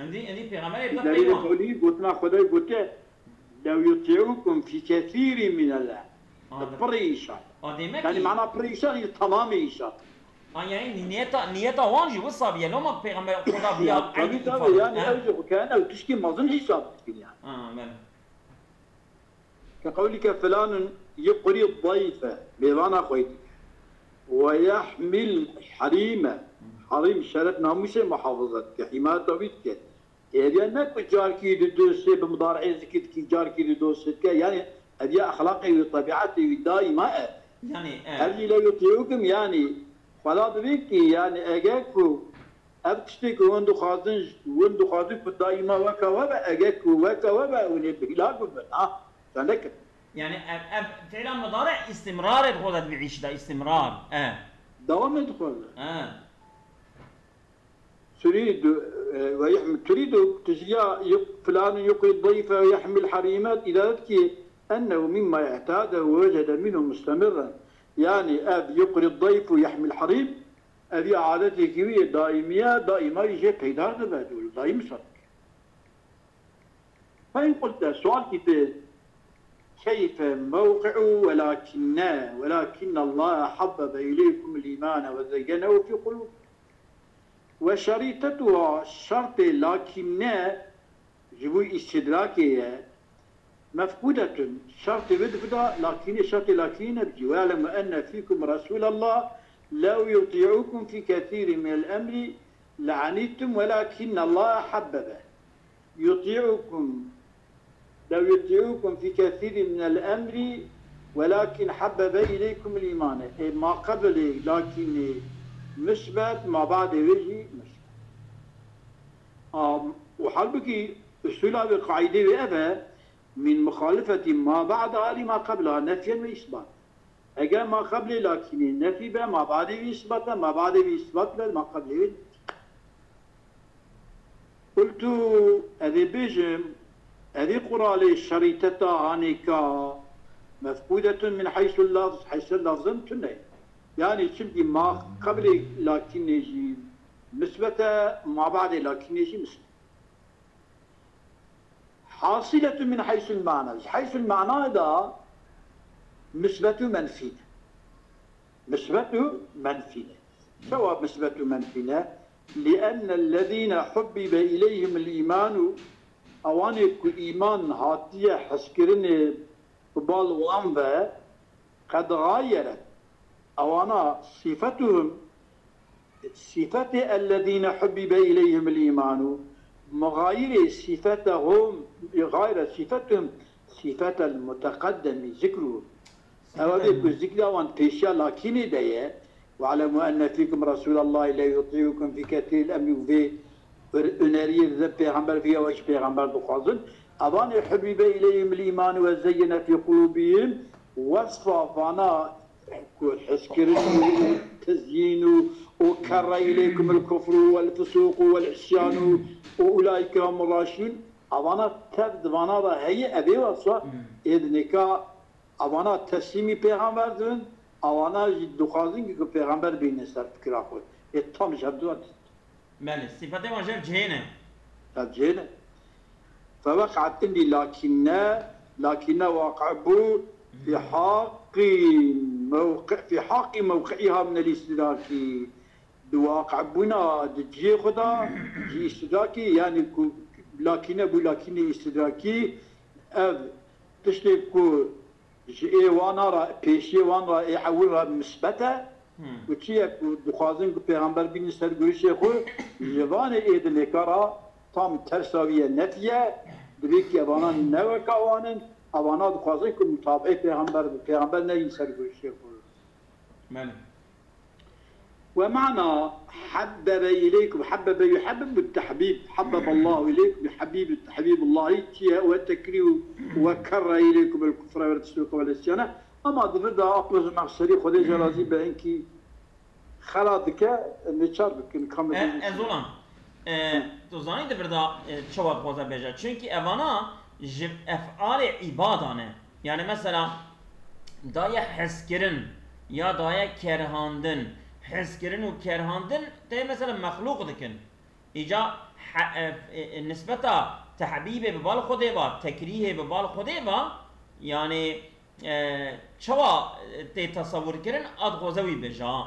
endî, endî pêxemberê bide Delîlê peywan. qewlî gotina Xwedayê gote, "Lew yuti'ukum fî kesîrî minel emr." Anladım. Pirî îşan. A demek Yani ki, mana pirî îşan, yani tamamê îşan. a yani niyeta, niyeta wan jî wisa biye, loma pêxember Xuda biya Ya, tabii, eyn tabii, ifade. yani Ha. ew jî xwe kene ew tişkî mezin hesab dikin yani. Ha, belê. Ke qewlîke filanun yuqrî dayfe, mêvana xwe dike. Ve yahmil herîme, herîm şeref namûsê muhafaza dike, hîmayeta wî dike. Êriya ne ku carkî di dostê bi mudarê zikî dikî, carkî di dostê dike. Yani ev ya exlaqê wî, tebiatê wî daîma e. Yani, e, Ev jî lew yuti'ukum yani, xwela dibê ki yani eger ku ev tiştê ku hûn dixwazin, hûn dixwazin ku daîma weka we be, eger ku weka we be, hûn ê bi hîlak bibin. Ha, çendek yani ev, ev fiila mudare istimrar ê dixwaze bi îş de, istimrar. E. Dewamê dixwaze. E. Turidu, e, ve yahmil, turidu, tu ji ya yuk-, filanun yuqrî dayfe ve yahmil herîme, îdaret ki ennehu mimma i'tadehu ve wecede minhu mustemirren. Yani ev yuqrî dayf ve yahmil herîm, ev ya adetekî wî yê daîmî ye, daîma jê peydar dibe, dûl daîm sat. Fe in qulte, sual kî tê, keyfe mewqi'u welakinne, welakinne Allahe habbebe ileykumul îmane ve zeyyenehu fî qulûbikum. Ve şerîtetuha, şertê lakinne ji bo îstidrakê ye. Mefqûdetun, şertê vê difida lakînê, şertê lakînê nebicî. Ve ya'lemu enne fîkum Resûlallah, lew yuti'ukum fî kesîrin minel emrî le'anîtum welakinne Allahe habbebe. Yuti'ukum, lew yuti'ukum fî kesîrin minel emrî welakin habbebe ileykumul îmane. Ê ma qebilê lakînê misbet, ma ba'dê wê jî misbet. A, û halbukî usûla wê, qaîdê wê ev e, min muxalifetî ma ba'da li ma qebla nefyen ve îsbat. Eger ma qeblê lakînê nefî be, ma badê wî îsbat be, ma badê wî îsbat be, ma qeblê wê nefî. Qultu, ez ê bêjim, evî quralê şerîteta hanêka mefqûdetun min heysul lafz, heysul lafzin tune. Yani çimkî ma qeblê lakînê jî misbet e, ma badê lakînê jî misbet. Hasiletu min heysul mana. Ji heysul mana da misbetu menfî ne. Misbetu menfî ne. Çawa misbetu menfî ne? Li'ennellezîne hubbibe ileyhimul îmanu, ewanê ku îman hatiye hezkirinê bi bal wan ve, qed gayeret. Ewana sîfetuhum, sîfetê ellezîne hubbibe ileyhimul îmanu, muxayirê sîfetehum, gayre sîfetuhum, sîfetel muteqeddemî zikruhum. Ew ê ku zikra wan pêşiya lakînê de ye, "Ve'lemu enne fîkum Resûlallahî lew yuti'ukum fî kesîril emrî", û vê Û-, ûneriyê dide pêxember viya wek pêxember dixwazin. Evanê hubîbe ileyhimul îman ve zeyyene fî qulûbihim, wesfa vana ku hizkirin û tezyîn û, û kerre ileykumul kufru vel fusûqu vel îsyanu û ulaîke humur raşidûn, evana tev di vana de heye, evê wesfa ê di nêka evana teslîmî pêxember dibin, evana jî dixwazin ku pêxember bîne ser fikira xwe. Ê tam ji hevdu re dît. Belê, sîfetê wan ji hev cihê ne. Ji hev cihê ne. فوقعت عندي لكنة، لكنة واقع بو في حق موقع، في حق موقعها من الاستدراك. Di waqibûna di cihê xwe de ji îstidrakî, yanî ku lakîne bû, lakînê îstidrakî, ev tiştê ku ji ê wana re, pêşiyê wan re, ê ewil re misbet e. Hmm. Û çi ye ku dixwazin ku pêxember bînin ser gurişê xwe, ji vanê ê dinêka re tam tersa wî ye, nefî ye, divê ku evana ne weka wan in, evana dixwazin ku mutabi'ê pêxember bin, pêxember neyîn ser gurişê xwe. Belê. ومعنى حبب إليكم، حبب يحبب بالتحبيب، حبب الله إليكم، يحبب، تحبيب الله، تي-، وتكريه، وكره إليكم الكفر والفسوق والعصيان. Ama di vir de apozun mexserî Xwedê jê razî be, hinkî xela dike, neçar bikin, kamilî E, bikin. Ez olan, e, tu zanî di vir de, e, çawa dixwaze bêje? Çünkü evana ji ef'alê îbadan e. Yani mesela daye hezkirin ya daye kerhandin. Hezkirin û kerhandin tê mesela mexlûq dikin. Îca he-, e, e, nisbeta tehbîbê bi bal Xwedê va, tekrîhê bi bal Xwedê va, yani, e, çawa tê tesewur kirin, a dixwaze wî bêje.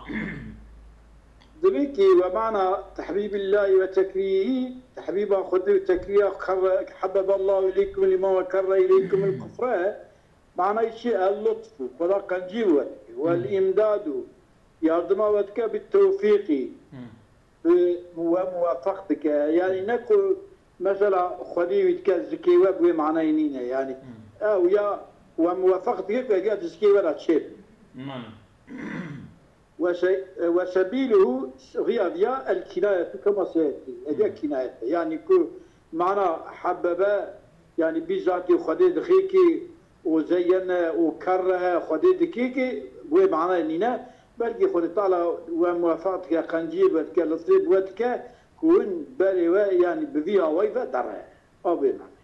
Divê ki we mana tehbîbillahî ve tekrîhî, tehbîba Xwedê û tekrîha kerre, hebbeballahu ileykumul îman ve kerre ileykumul kufre, manayê çi? El lutfu, Xweda qencî we dike. Wel Hmm. îmdadu, yardima we dike, bit tewfîqî. Hmm. Bi we muwefeq dike. Yani ne ku mesela Xwedê wî dike zikê we bi wê manayê nîne. Yani Hmm. ew ya we muwefeq dike ku ev ya di zikê we re çêbe. Mane. Ve se-, ve sebiluhu, riya viya el kinayetu kema seyeti. Ev ya Hmm. kinayet e. Yani ku mana hebebe, yani bî zatî Xwedê dixê ki û zeyyene û kerrehe Xwedê dikê ki bi wê manayê nîne. Belkî Xwedê Teala we muwefeq dike, qenciyê bi we dike, lutfê bi we dike, ku hûn berê we, yanî bi vî awayî ve dere. Ew bê mane.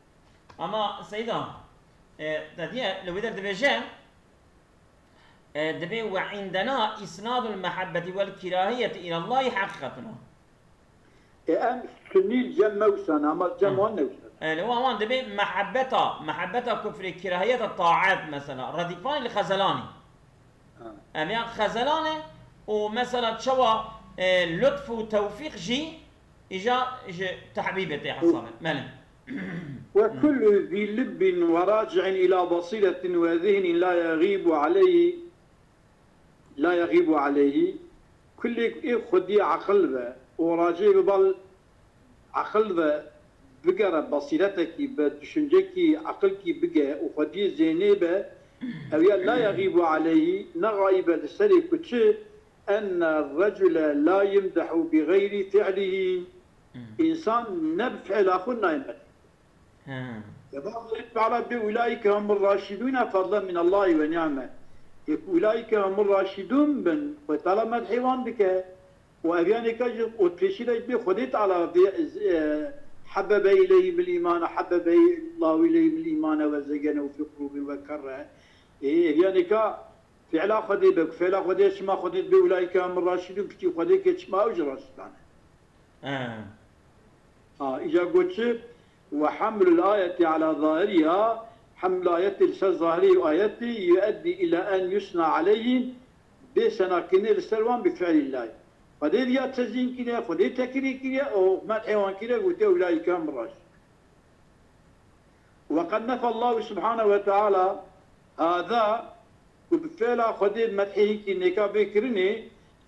Ama Seyda, e, te diye li wê der dibêje, e, dibê we indena isnadul mehabbeti vel kirahiyeti ilallahi haqiqetuna. E, em sunnî cem me wisa ne, ama cem Hı. wan ne wisa ne. E, li wan dibê mehabbeta, mehabbeta kufrê, kirahiyeta taat mesela. Redîfanê li Xezelanê. Ha. Em ya Xezelan e û mesela çawa, e, lutf û tewfîq jî îca ji tehbîbê tê hesabê. Belê. وكل ذي لب وراجع إلى بصيرة وذهن لا يغيب عليه، لا يغيب عليه، kulê ê xwedî aqil ve û racê bi bal aqil ve bigere, basîretekî be, düşüncekî, aqilkî bige û xwediyê zênê be, ew ya la yexîbu aleyhî, ne xayîb e li serê ku çi, enne recule la yimdehu bi xeyrî fi'lihî, Hmm. însan ne bi fi'la xwe nayê medh. He. Ya bak, Xwedê Teala bê, ulaîke humur raşidûne fadlen min Allahî ve ni'me. Yek ulaîke humur raşidûn bin, Xwedê Teala medhê wan dike. Û ev yanê ka jî û pêşî de bê Xwedê Teala vê, e, hebebe ileyhimul îmane, hebebe Allahu ileyhimul îmane ve zeyyene fi qulûbihim ve kerre. Ê, ev yanê ka fi'la Xwedê be, fi'la Xwedê çima Xwedê bê ulaîke humur raşidûn, piçî Xwedê ke çima ew ji raşidan e. He. Ha, îca got çi? Ve hamlul ayeti ala zahiriha, haml ayetê li ser zahirê ayetê, yueddi ila en yusna aleyhim, bê senakirinê li ser wan bi fi'lillahî. Xwedê diya tezîn kiriye, Xwedê tekirî kiriye, û medhê wan kiriye, gotiye, ulaîke humur raşidûn. Ve qed nefe Allahu subhanehu ve teala hâzâ, ku bi fi'la Xwedê medhê hinkî nêka vê kirinê,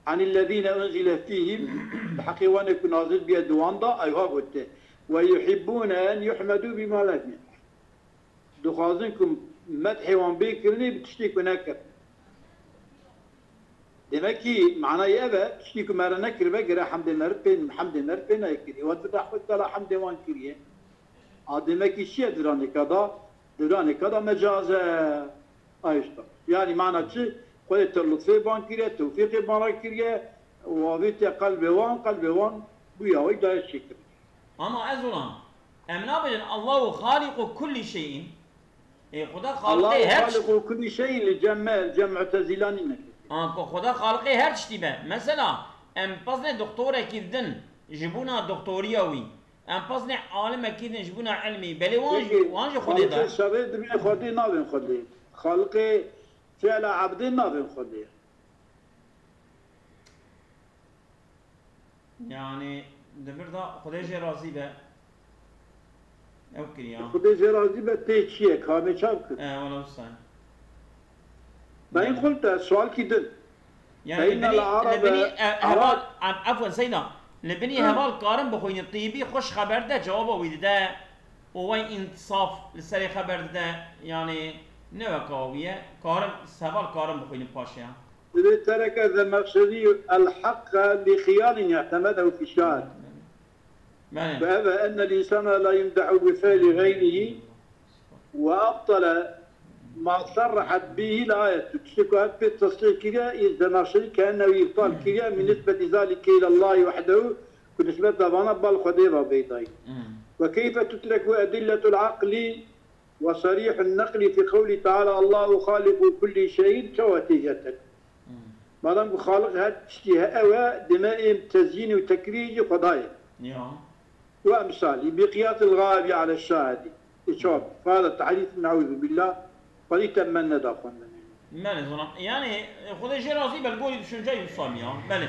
anillezîne unzile fîhim, bi heqê wanê ku nazil biye di wan da, ew ha gote, ve yuhibbûne en yuhmedû bîma lem yef'el. Dixwazin ku medhê wan bê kirinê bi tiştê ku nekir. Demekî manayê ev e, tiştî ku me re nekiribe, gere hemdê me re pê, hemdê me re pê nayê kirî. Wan di rehmet Teala hemdê wan kiriye. A demekî çi ye diranê ka da? Diranê ka da mecaz e. Ay usta. Yani mana çi? Xwedê te lutfê ban kiriye, tewfîqê ban re kiriye. Û avêtiye qelbê wan, qelbê wan bûya wê daye çêkir. Ama ez olan, em nabêjin Allahu xaliqu kulli şeyin. Ê, Xuda Allahu xaliqê her tişt- xaliqu kulli şeyin li cem me, cem Mu'tezîla nîne. Anko Xuda xaliqê her tiştî be. Mesela, em pezê doktorekî din, ji bona doktoriya wî, Em paznê alimekî din ji bona ilmî. Belê wan jî, wan jî Xwedê de. Xalqê şerê dibê Xwedê navên Xwedê. Xalqê fi'la ebdê navên Xwedê. Yani, di vir de Xwedê jê razî be. Ew kiriya. Xwedê jê razî be tê çi ye? Kamê çav kir? E, wala wisa. Beyin qultu, sualkî din. Yani, li binî, li binî, e, heval, em, efwen, Seyda, li binî heval karin bixwînin, tîbî xweş xeber de cewaba wî dide û wey însaf li serê xeber dide, yani, ne weka wî ye, karin, heval karin bixwînin paşê ya. Divê tereke Zemexşerî el-heqqa li xiyalin i'temedehu fi şair. Belê. Ve eve ennel insana la yumdahu bi fi'li gayrihi ve abtala ma sarrahat bihi l-ayet. Tiştê ku ev pê tesrîh kiriye, î Zemexşerî keennehu îbtal kiriye min nisbeti zalike ilallahi wahdehu, ku nisbet davana bal Xwedê ve bê dayî. Hmm. Ve keyfe tutreku edilletul aqli ve sarîhun neqlî fi qewlî teala Allahu xaliqu kullî şeyin, çawa tê jete? Hmm. Madem ku Xaliq her tiştî he ew e, dime êm tezyîn û tekrî jî Xwedayê. Ya. Ve emsalî, bi qiyasil gaibi ala şahidi. Îçab, fada tehrîf, neûzu billah, Xwedî te me neda xwendinê. Belê, zonam. Yani, Xwedê jê razî be, li gorî düşünceyê wisa ya. Belê.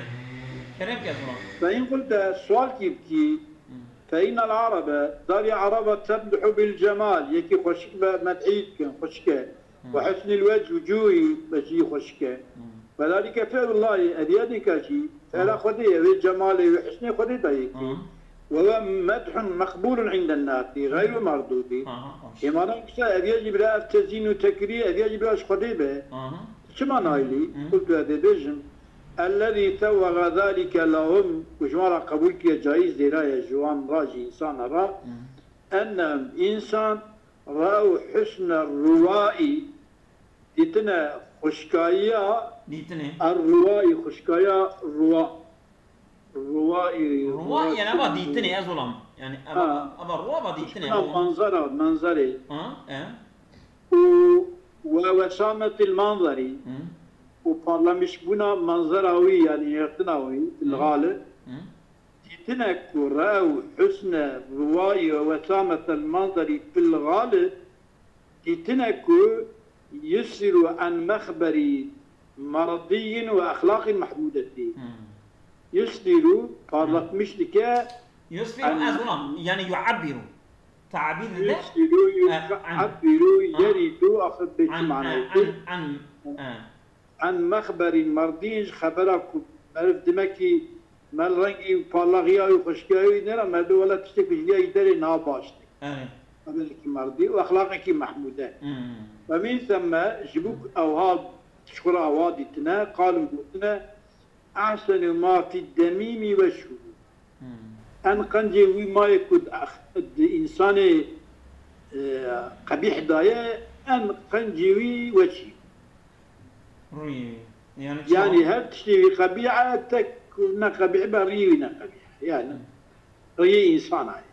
Kerem ke, zonam. Fe in qulte, sualkî bikî, Hmm. Fe innel arabe, darî araba temduhu bil cemal, yekî xweşik be, medhî dikin, xweşik e. Hmm. Ve husnil wec û cûyî, wecî xweşik e. Hmm. Ve zalike fi'lullahî, ev yê nîka jî, fi'la Hmm. Xwedê ye, wê cemalê wê husnê Xwedê dayê kî. Hmm. Ve huve medhun meqbûlun inden nâsî, gayru merdûdî. Aha, baş. Ê madem kisa ev yê jî bila ev tezîn û tekirî, ev yê jî bila ji Xwedê be. Aha. Çima naylî? Hmm. Qultu, ez ê bêjim, ellezî sewwega zalike lehum, ku ji wan re qebûl kiriye, cayîz dêra ye, ji wan re jî, însana re. Hmm. Ennehum, însan, rew husne ruwaî, dîtine xweşkayiya, Dîtine. Er ruwaî, xweşkayiya ruwa. Ruwaî, Ruwa, ruwa yani eva çi dîtine, ez olam. Yani eva, Ha. eva ruwa eva dîtine, Xweşkina o. Manzara, manzarê. Ha, e. Û we wesametil manzarî. Hı. Û parlamişbûna manzara wî, yani yêrtina wî, fil Hı. galib. Hı. Dîtinek ku rew, husne, ruwayî ve wesametel manzarî fil galib, dîtinek ku yusfiru an mexberî merdîyin ve exlaqîn mehmûdetî. Hmm. Yusfiru, parlatmış dike. Yusfiru, An- ez olam, yani yu'abbiru. Tabîr dide. Yusfiru, E, an- yu'abbiru, Ha. yeridu, axir bê çi An, manayê e, kir? an, an, e. An mexberî merdîn, ji xebera ku meriv dimekî mel rengî û parlaxiya wî, xweşkiya wî nêra, merdû wele tiştê ku ji vîya yî derê niha baş tê. Evet. Xeberekî merdî û exlaqekî mehmûde. Hmm. Ve mîn semme, ji bo ku ewha, ji xwe re ewha dîtine, qalû gotine, "Ehsenu ma fî demîmî weçhu." Hmm. En qencê wî mayê ku di ex-, di însanê, e, qebîh daye, en qencê wî weçî. Rûyê wî. Yani çawa? Yani her tiştê wî qebîh e, tek ne qebîh be, rîyê wî ne qebîh e. Yani Hmm. rîyê însana ye.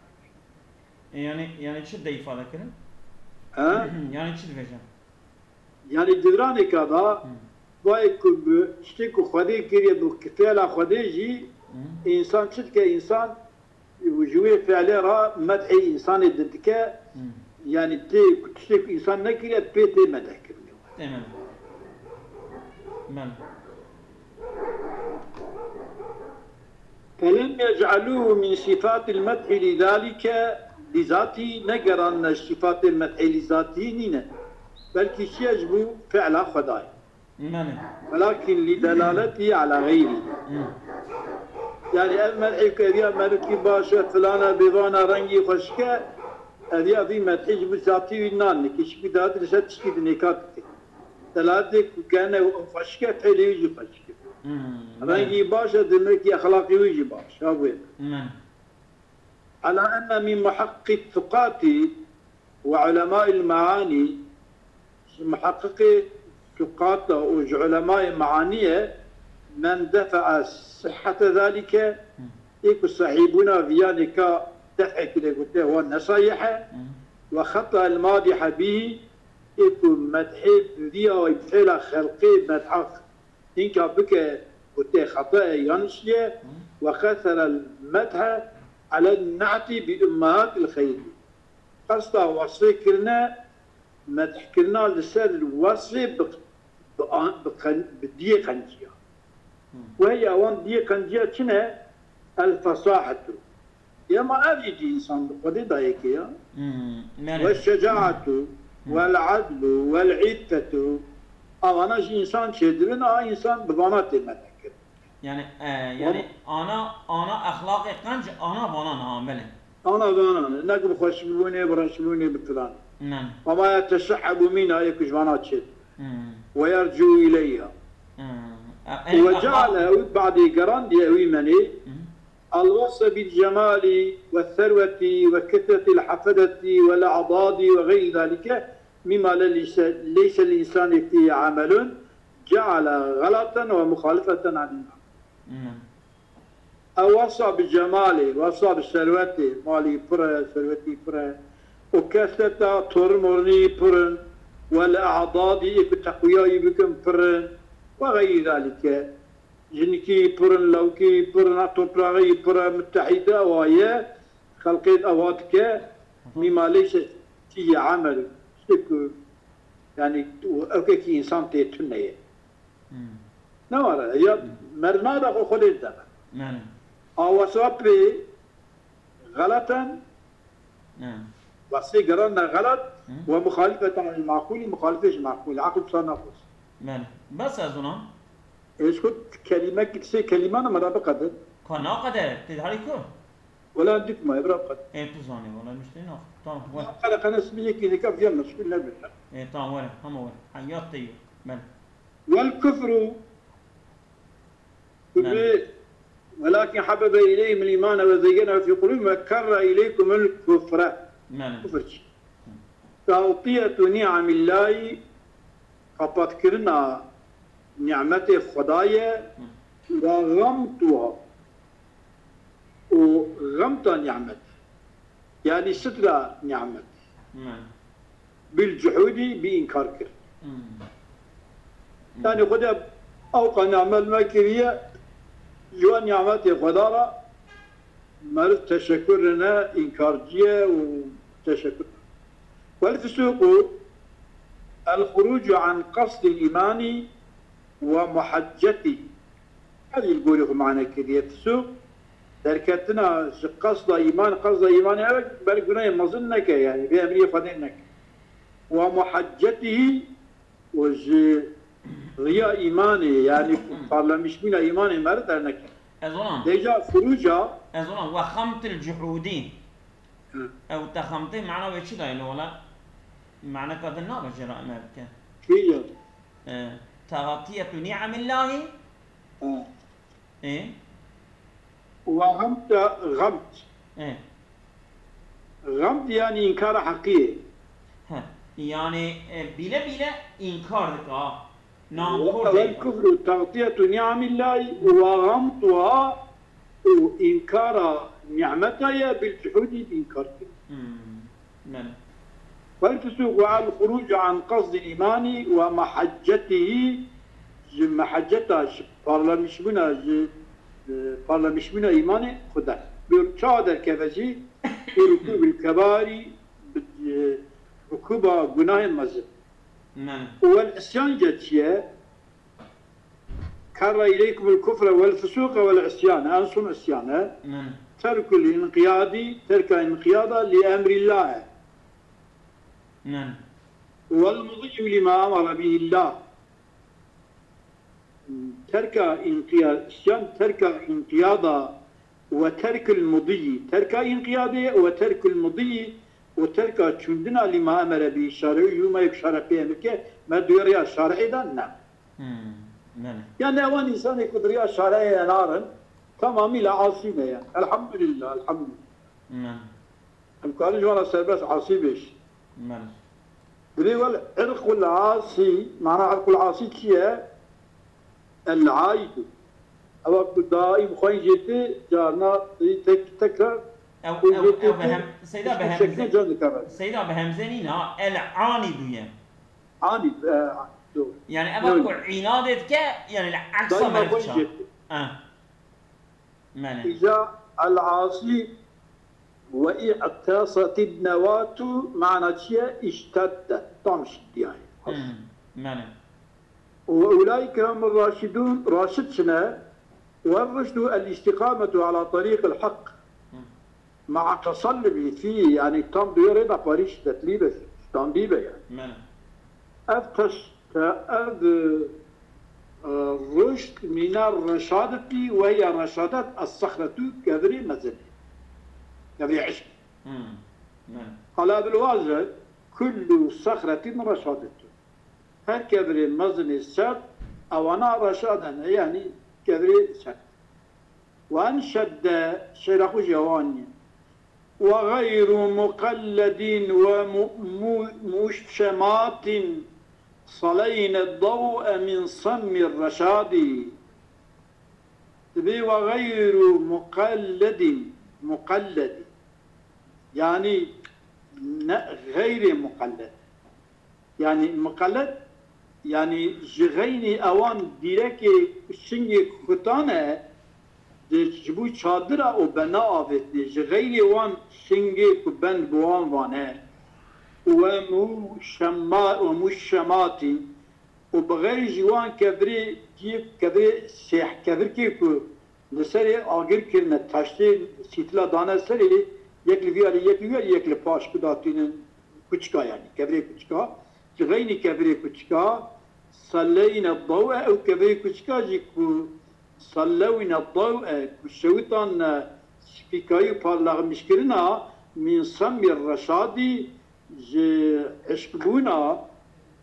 E, yani, yani çi de îfade kirin? Ha? Yani çi dibêje? Yani di viranêka da Hmm. bayê ku bi tiştê ku Xwedê kiriye, bi fi'la Xwedê jî Hmm. însan çi dike? Însan ji wê fi'lê re medhê însanê di dike. Hmm. Yani tê ku tiştê ku însan nekiriye, pê tê medeh kirinê. Tê medeh. Belê. فلم يجعلوه من صفات المدح لذلك لذاته، negerandine ji sifatê medhê li zatî nîne. Belkî çi ye, ji bo fi'la Xwedayê. Belê. ولكن لدلالته على غيره. Hmm. Yani ev medhê ku ev ya merivkî baş e, filan e, bêvan e, rengî xweşik e, ev ya vî medhê ji bo zatî wî nan nike, çikî dihate li ser tiştî di nêka dike. Delaletê ku kene û xweşik e, fêlê wî jî xweşik e. Hmm, Rengî baş e, demek ki exlaqê wî jî baş. Ha bûye. Belê. على أن من محقق الثقات وعلماء المعاني، ji muheqqiqê suqata û ji ulemayê meaniyê, من دفع صحة ذلك، Hmm. ê ku sehîbûna viya nêka def'ê kiriye, gotiye wan ne sahîh e, Hmm. وخطأ المادح به، ê ku medhê bi viya wî fêla xelqê medha Hînka bike ku tê xeta ye, yanlış ye, Hmm. وقصر المدح على النعت بأمهات الخيل. Qesta wesfê kirine, medhkirina li ser wesfê bi, bi, an- bi, qen- bi diyê qenciya. Wehî ewan diyê qenciya çi ne? El fesahetu. Ya ma ev jî cî însan bi Xwedê dayekê ya. Hmm, Ve merhaba. Şecaetu, vel adlu, vel iffetu. Avana jî însan çêdibin, a însan bi vana tê medhkirin. Yani, e, yani ana, ana exlaqê qenc, ana vana niha, belê. Ana vana, ne ku bi xweşbûnê, bi reşbûnê, bi filan. Men. Ama ya teşehhebu mîna yê ku ji vana çêt. Hmm. Ve yercu ileyha. Hmm. E, e, Ve exlaq- ceale, ew badê gerandiye ew îmenê. Hmm. الوصف بالجمال والثروة وكثرة الحفدة والأعضاد وغير ذلك مما ليس، ليس للإنسان فيه عمل جعل غلطا ومخالفة عن المعقول. Hmm. Ew wesa bi cemalê, wesa bi serwetê, malî pir e, serwetî pir e, û kesreta torimorinî pir in, we li e'dadî ê ku teqwiyayî bikin pir in, we xeyrî zalîke. Jinikî pir in, lawkî pir in, topraxî pir e, mutehîde ewa ye, xelqê ewa dike, mîma leyse fîhî emelun. Tiştê ku, yanî, ewkekî însan tê tune ye. Hmm. Ne were, ya Hmm. merina da xwe xwedê dide. Yani. A wesapê xeleten, Yani. wesê geran ne xelet, Hmm. ve muxalifeten lil maqulî, muxalifê ji maqulî, aql wisa naxwest. Yani. Bes ez ona. Ez xwe kelimek, sê kelîman me ra biqedin. Ka naqede, tê harî ku? Wela dikma, bira biqedin. E, tu zanî, wela niştê nax. Tamam, we. Qere qene sibî yekî dike viya meşgûl nebin. E, tamam, were, hema were. Heyat te yo. Ben. والكفر، kufrê, ولكن حبب إليهم الإيمان وزينه في قلوبهم وكره إليكم الكفر. Belê. Kufr çi? تغطية نعم الله، qapatkirina nîmetê Xwedayê, Hı. وغمطها، û xemta nîmet. Yanî sitra nîmet. Hı. Bil cuhudî, bi înkar kir. Hı. Yanî Xwedê ew qanî emel me kiriye, ji wan nîmetê Xweda re meriv teşekur rine, înkarcî ye û teşekur. Wel fisuqu el xurucu an qasdil îmanî ve muheccetî. Ev jî li gorî xwe mane kiriye. Fisûq, derketina ji qasda îman, qasda îmanê ew e ber gunehê mezin neke, yanî bê emriyê Xwedê neke. Wa muheccetihî û ji riya îmanê, yanî parlemişbûna îmanê meriv derneke. Ez ona. Dêja furuca. Ez ona, we xemtil cuhudî. Hı. Ew te xemtê mana wê çi dayê li wela? Maneka din nabe jê re me bike. Kî ye? E, teğatiyetu ni'emillahî. Hı. E? Wa xemt, xemt. E. Xemt yani înkara heqiyê. He. Yani, e, bile bile înkar dike ha. Nankor Wel dike. Kufru teğtiyetu ni'emillahî wa xemtuha û înkara nîmeta ye bil cuhudî bi înkar kir. Hmm. Belê. Wel fisuqu el xurucu an qasdil îmanî ve meheccetihî, ji mehecceta, ji parlamişbûna, ji, e, parlamişbûna îmanê xwe der. Bi çawa derkeve jî? Bi rukûbil kebarî, bi, e, rukûba gunahên mezin. Belê. Û wel isyan ge çi ye? Kerra ileykumul kufre wel fusuqe wel isyane. En son isyan e. Belê. Terkul inqiyadî, terka inqiyada li emrîllah e. Belê. Wel mudiyyu lima emara bihillah. Terka inqiya-, isyan terka inqiyada ve terkul mudiyyi. Terka inqiyadê ve terkul mudiyyi ve terka çûndina lima emere bihî şer'î, ji ma yek şer'e pê emir ke, me di wê riya şer'ê de ne. Hmm, belê. Yani ewan insanê ku di riya şer'ê de narin, tamamî le asî ne yani. Elhamdülillah, elhamdülillah. Belê. Em karin ji wan re serbest asî bêjin. Belê. Divê wel irqul asî, mana irqul asî çi ye? El aidu. Ewa ku daîm xwên jê tê, carna tek, tekrar Ew, xwên ew, jê tê ew bi tê, hem-, Seyda bi hemze-, şekilê can dikeve. Seyda bi hemze nîne ha, el anidu ye. Anî, e, doğru. Yani ewa ku înadê dike, yani li eksa Daîma meriv xwên çar. Jê tê. Ha. Belê. Îca el asî Ve i'tasatin nevatu mana çi ye? İşteddet. Tam şiddiyaye. Hmm. Mene. Ve ulaike humur raşidun, raşid çine? Ve rüşdu el istiqametu ala tariqil hak. Ma'a tasallubi fi, yani tam diyor da Paris şiddetlî be, standî be yani. Mene. Ev teş-, te-, ev, e, rüşd mîna reşadetî ve ya reşadet es-sexretu kevirê mezin. Kevirê eşq. Hmm. Mene. Qala bilwaze kullu sexretin reşadetu. Her kevirê mezinê sert, ewana reşaden, yani kevirê sert. Ve enşedde, şêra xwe jî ewan ye. Ve gayru muqalledin ve mu-, mu-, muşşematin saleyne daw'e min sammir reşadi. Dibê ve gayru muqalledin, muqalledi. Yani ne, xeyrê muqalled. Yani muqalled, yani ji xeynî ewan dîrekê şingê kutane, di, ji bo çadira û bena avêtinê, ji xeyrê wan şingê ku bend bi wan vane, û we mû şema-, û mû şematî, û bi xeyrî ji wan kevirê, kî-, kevirê sêh, kevirkê ku li serê agir kirine, taştê sîtila dane serê, yek li vî alî, yek li wî alî, yek li paş ku datînin kuçika, yani kevirê kuçika, ji xeynî kevirê kuçika, seleyne dawe, ew kevirê kuçika jî ku selewîne dawe, ku şewitan spîkayî û parlaxmişkirina min semî reşadî, ji eşqbûna,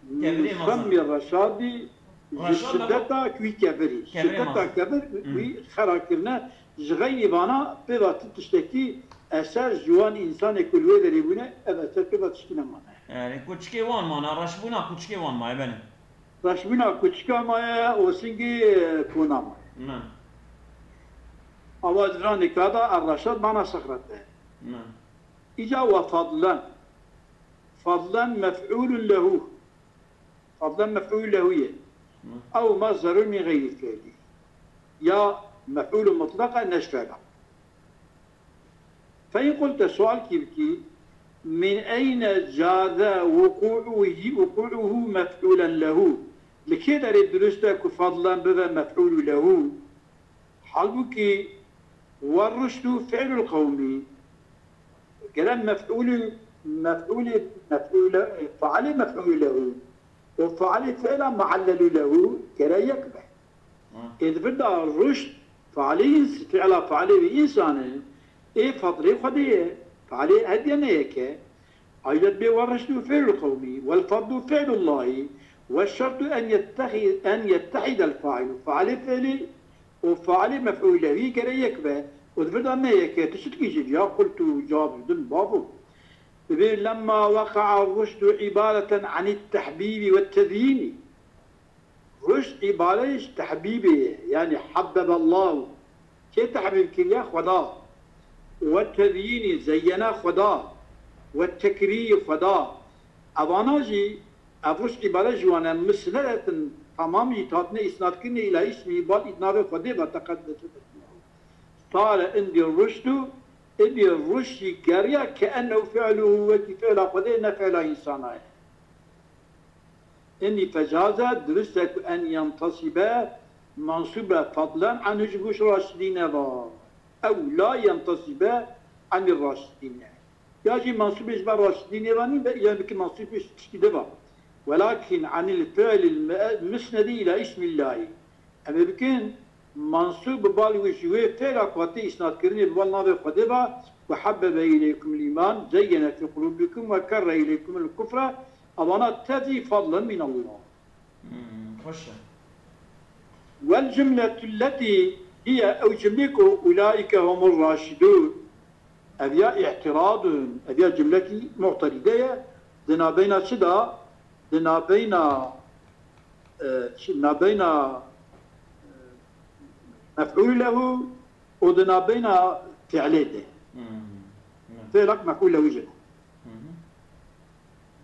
Kevirê mezin. Semî reşadî, ji Reşad şideta wî kevirî. Kevirê Şideta mezin. Kevir Hı. Wî xera kirine, ji xeynî vana pê ve ti tiştekî eser ji wan însanê ku li wê derê bûne, ev eser pê ve tiştî nemane. Yani kuçikê wan mane, reşbûna kuçikê wan maye, belê. Reşbûna kuçika maye û singê, e, kona maye. Ne. Awa di vira nîka de er reşad mana sexret e. Ne. Îca we fadlen. Fadlen mef'ûlun lehu. Fadlen mef'ûl lehu ye. Hı. Ew mazdarun min xeyrî fi'lî. Ya mef'ûlun mutlaq e, ne ji fi'la. Fe in qulte, sual kî bikî, min eyne caze wuqû'uhi, wuqû'uhu mef'ûlen lehu. Li kê derê dirust e ku fadlen bibe mef'ûlû lehu? Halbûkî, werruşdu fi'lul qewmî. Gere mef'ûlü, mef'ûlê, mef'ûle, failê mef'ûlü lehu û failê fi'la muallelû lehu gere yek be. Hı. Ê di vir de ruşd failê ins-, fi'la failê wî însan e, ê fadlê Xwedê ye. Failê hediye ne yek e. Ayet bê werruşdu fi'lul qewmî, wel fadlu fi'lullahî, ve şertu en yettehi-, en yettehidel failu. Failê fi'lî û failê mef'ûl lehî gere yek be û di vir de ne yek e, tu çi dikî jî? Ya qultu, cevab didin, bavo. Dibê lemma weqa'a ruşdu ibareten anit tehbîbî ve tezyînî. Ruşd îbare ji tehbîbê ye, yanî hebbeballahu. Kê tehbîb kiriye? Xweda. Ve tezyînî, zeyyene Xweda. Ve tekrîmî, Xweda. Evana jî, ev ruşd îbare ji wan e, misnedetin, temam jî hatine îsnadkirinê îla îsmî, bal ît navê Xwedê ve teqeddeset esma'uhu. Sare indî ruşdu, indî ruşd jî geriya ke ennehu fi'luhu, wekî fi'la Xwedê, ne fi'la însana ye. Indî fecaze, dirust e ku en yentesibe, mensûbe fadlen anhu, ji bo ji raşidîne ve. Ew la yentesibe anir raşidîne. Ya jî mensûbê ji ber raşidînê ve nîn be, ya bikî mensûbê ji tiştî de ve. Welakîn anil fi'lil me-, musnedî îla îsmîllahî. Em ê bikin mensûb bi bal wî ji wê fi'la ku hate îsnadkirinê bi bal navê Xwedê ve, ku hebbebe îleykumul îman, zeyyene fî qulûbikum ve kerre îleykumul kufre, evana tevî fadlen minallah. Hmm, xweş e. Wel cumletu lletî hiye, ew cumlê ku ulaîke humur raşidûn, ev ya îtiradun, ev ya cumlekî mu'terîde ye, di nabeyna çi de, di nabeyna, e, çi, nabeyna, e, mef'ûl lehu û di nabeyna fi'lê de. Hmm. Fi'lek mef'ûl lehu jî. Hı hı.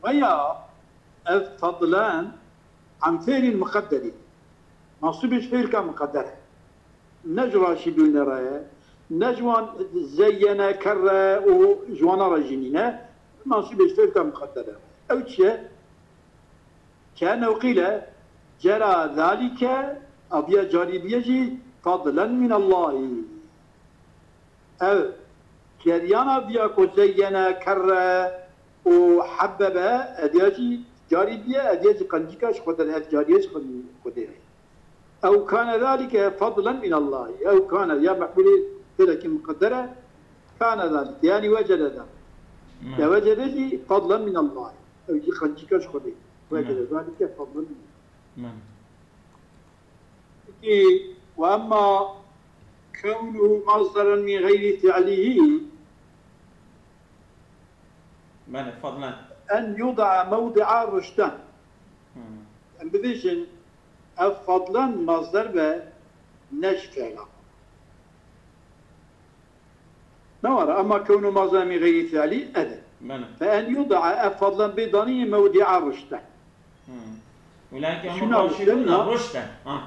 Veya ev fadlen an fi'lin muqedderî. Mensûbê ji fi'lka muqedder e. Ne ji raşidûn re ye. Ne ji wan zeyyene kerre û ji wana re jî nîne. Mansûbê ji fiilka muqedder e. Ew çi ye? Kene qîle cera zalike, aviya carî biye jî fadlen min Allahî. Ev ceryana viya ku zeyyene kerre û hebbebe, eviya jî carî biye, eviya jî qencîka ji Xwedê, ev cariye ji Xwedê ye. Ew kane zalike fadlen min Allahî. Ew kane ya mef'ûlê fiilekî muqedder e. Kane zalike. Yanî wecede zalike. Ya wecede jî fadlen min Allahî. Ew jî qencîka ji Xwedê. Wecede zalike fadlen min Allahî. Peki, ve emma kewnuhu masderen min geyri fi'lihi. Bele, fadlen. En yuda'a mewdi'a ruşden. Hmm. Em bibêjin, ev fadlen masder be, ne ji fi'la. Ne wara, emma kewnu masderen min geyri fi'li, evet. Bele. Fe en yuda'a, ev fadlen bê danî mewdi'a ruşden. Hmm. Welakin Şuna ama ruşden, ruşden. Ha.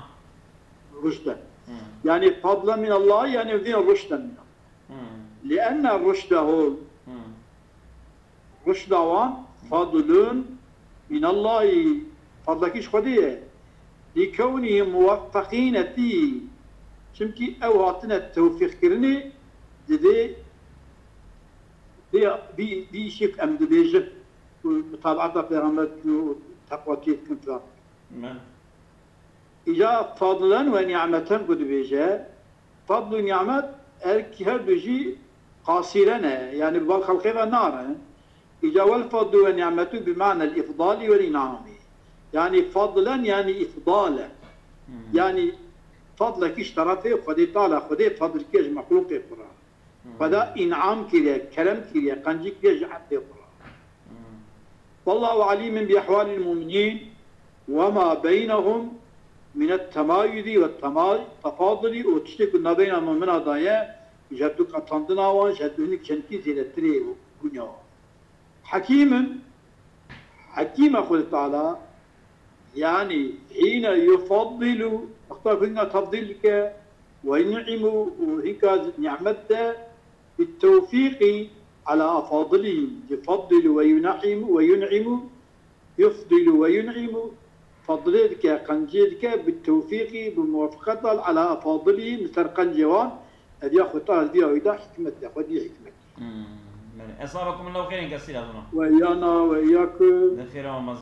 Ruşden. Hmm. Yani fadlen min Allah, yani din ruşden min Allah. Hmm. Li'enne ruşdehum. Hmm. Ruşda wan fadlun min Allahî. Fadlekî ji Xwedê ye. Li kewnihim muwaffaqîne fî. Çimkî ew hatine tewfîqkirinê di vê, vê, vî, vî îşê em dibêjin. Û mutabaeta Pêxember dikin û teqwatiyê dikin filan. Me. Îca fadlen ve ni'meten ku dibêje, fadl û ni'met her, her du jî qasîre ne, yani bi bal xelqê ve narin. Îca wel fadlu ve ni'metu bi ma'nel ifdali vel in'ami. Yani fadlen yani ifdale. Hmm. Yani fadlekî ji terefê Xwedê Teala, Xwedê fadlekî ji mexlûqê xwe re. Hmm. Xweda în'am kiriye, kerem kiriye, qencî kiriye ji ebdê xwe re. Hmm. Wallahu alîmun bi ehwalil mu'minîn ve ma beynehum minet temayudi ve temay-, tefadulî û tiştê ku navbeyna mumina de ye, ji her du qetandina wan, ji her du hinek çendkî zêdetirê bûnya wan. Hekîmin, Hekîm e Xwedê Teala, yanî hîne yufaddilu, wexta ku hinga tefdîl dike, ve yun'imu û hinga ni'met de, bit tewfîqî ala afadilihim, yufaddilu ve yun'imu, ve yun'imu, yufdilu ve yun'imu, fadlê dike, qencê dike, bit tewfîqî, bi muwafaqet de, ala afadilihim, li ser qencê wan, ev ya Xwedê Teala, ev ya wî da hikmet e, Xwedî hikmet. Hmm, belê. Esabekumullahu xeyren kesîra zona. Ve iyana ve iyakum. Li xêra we, ma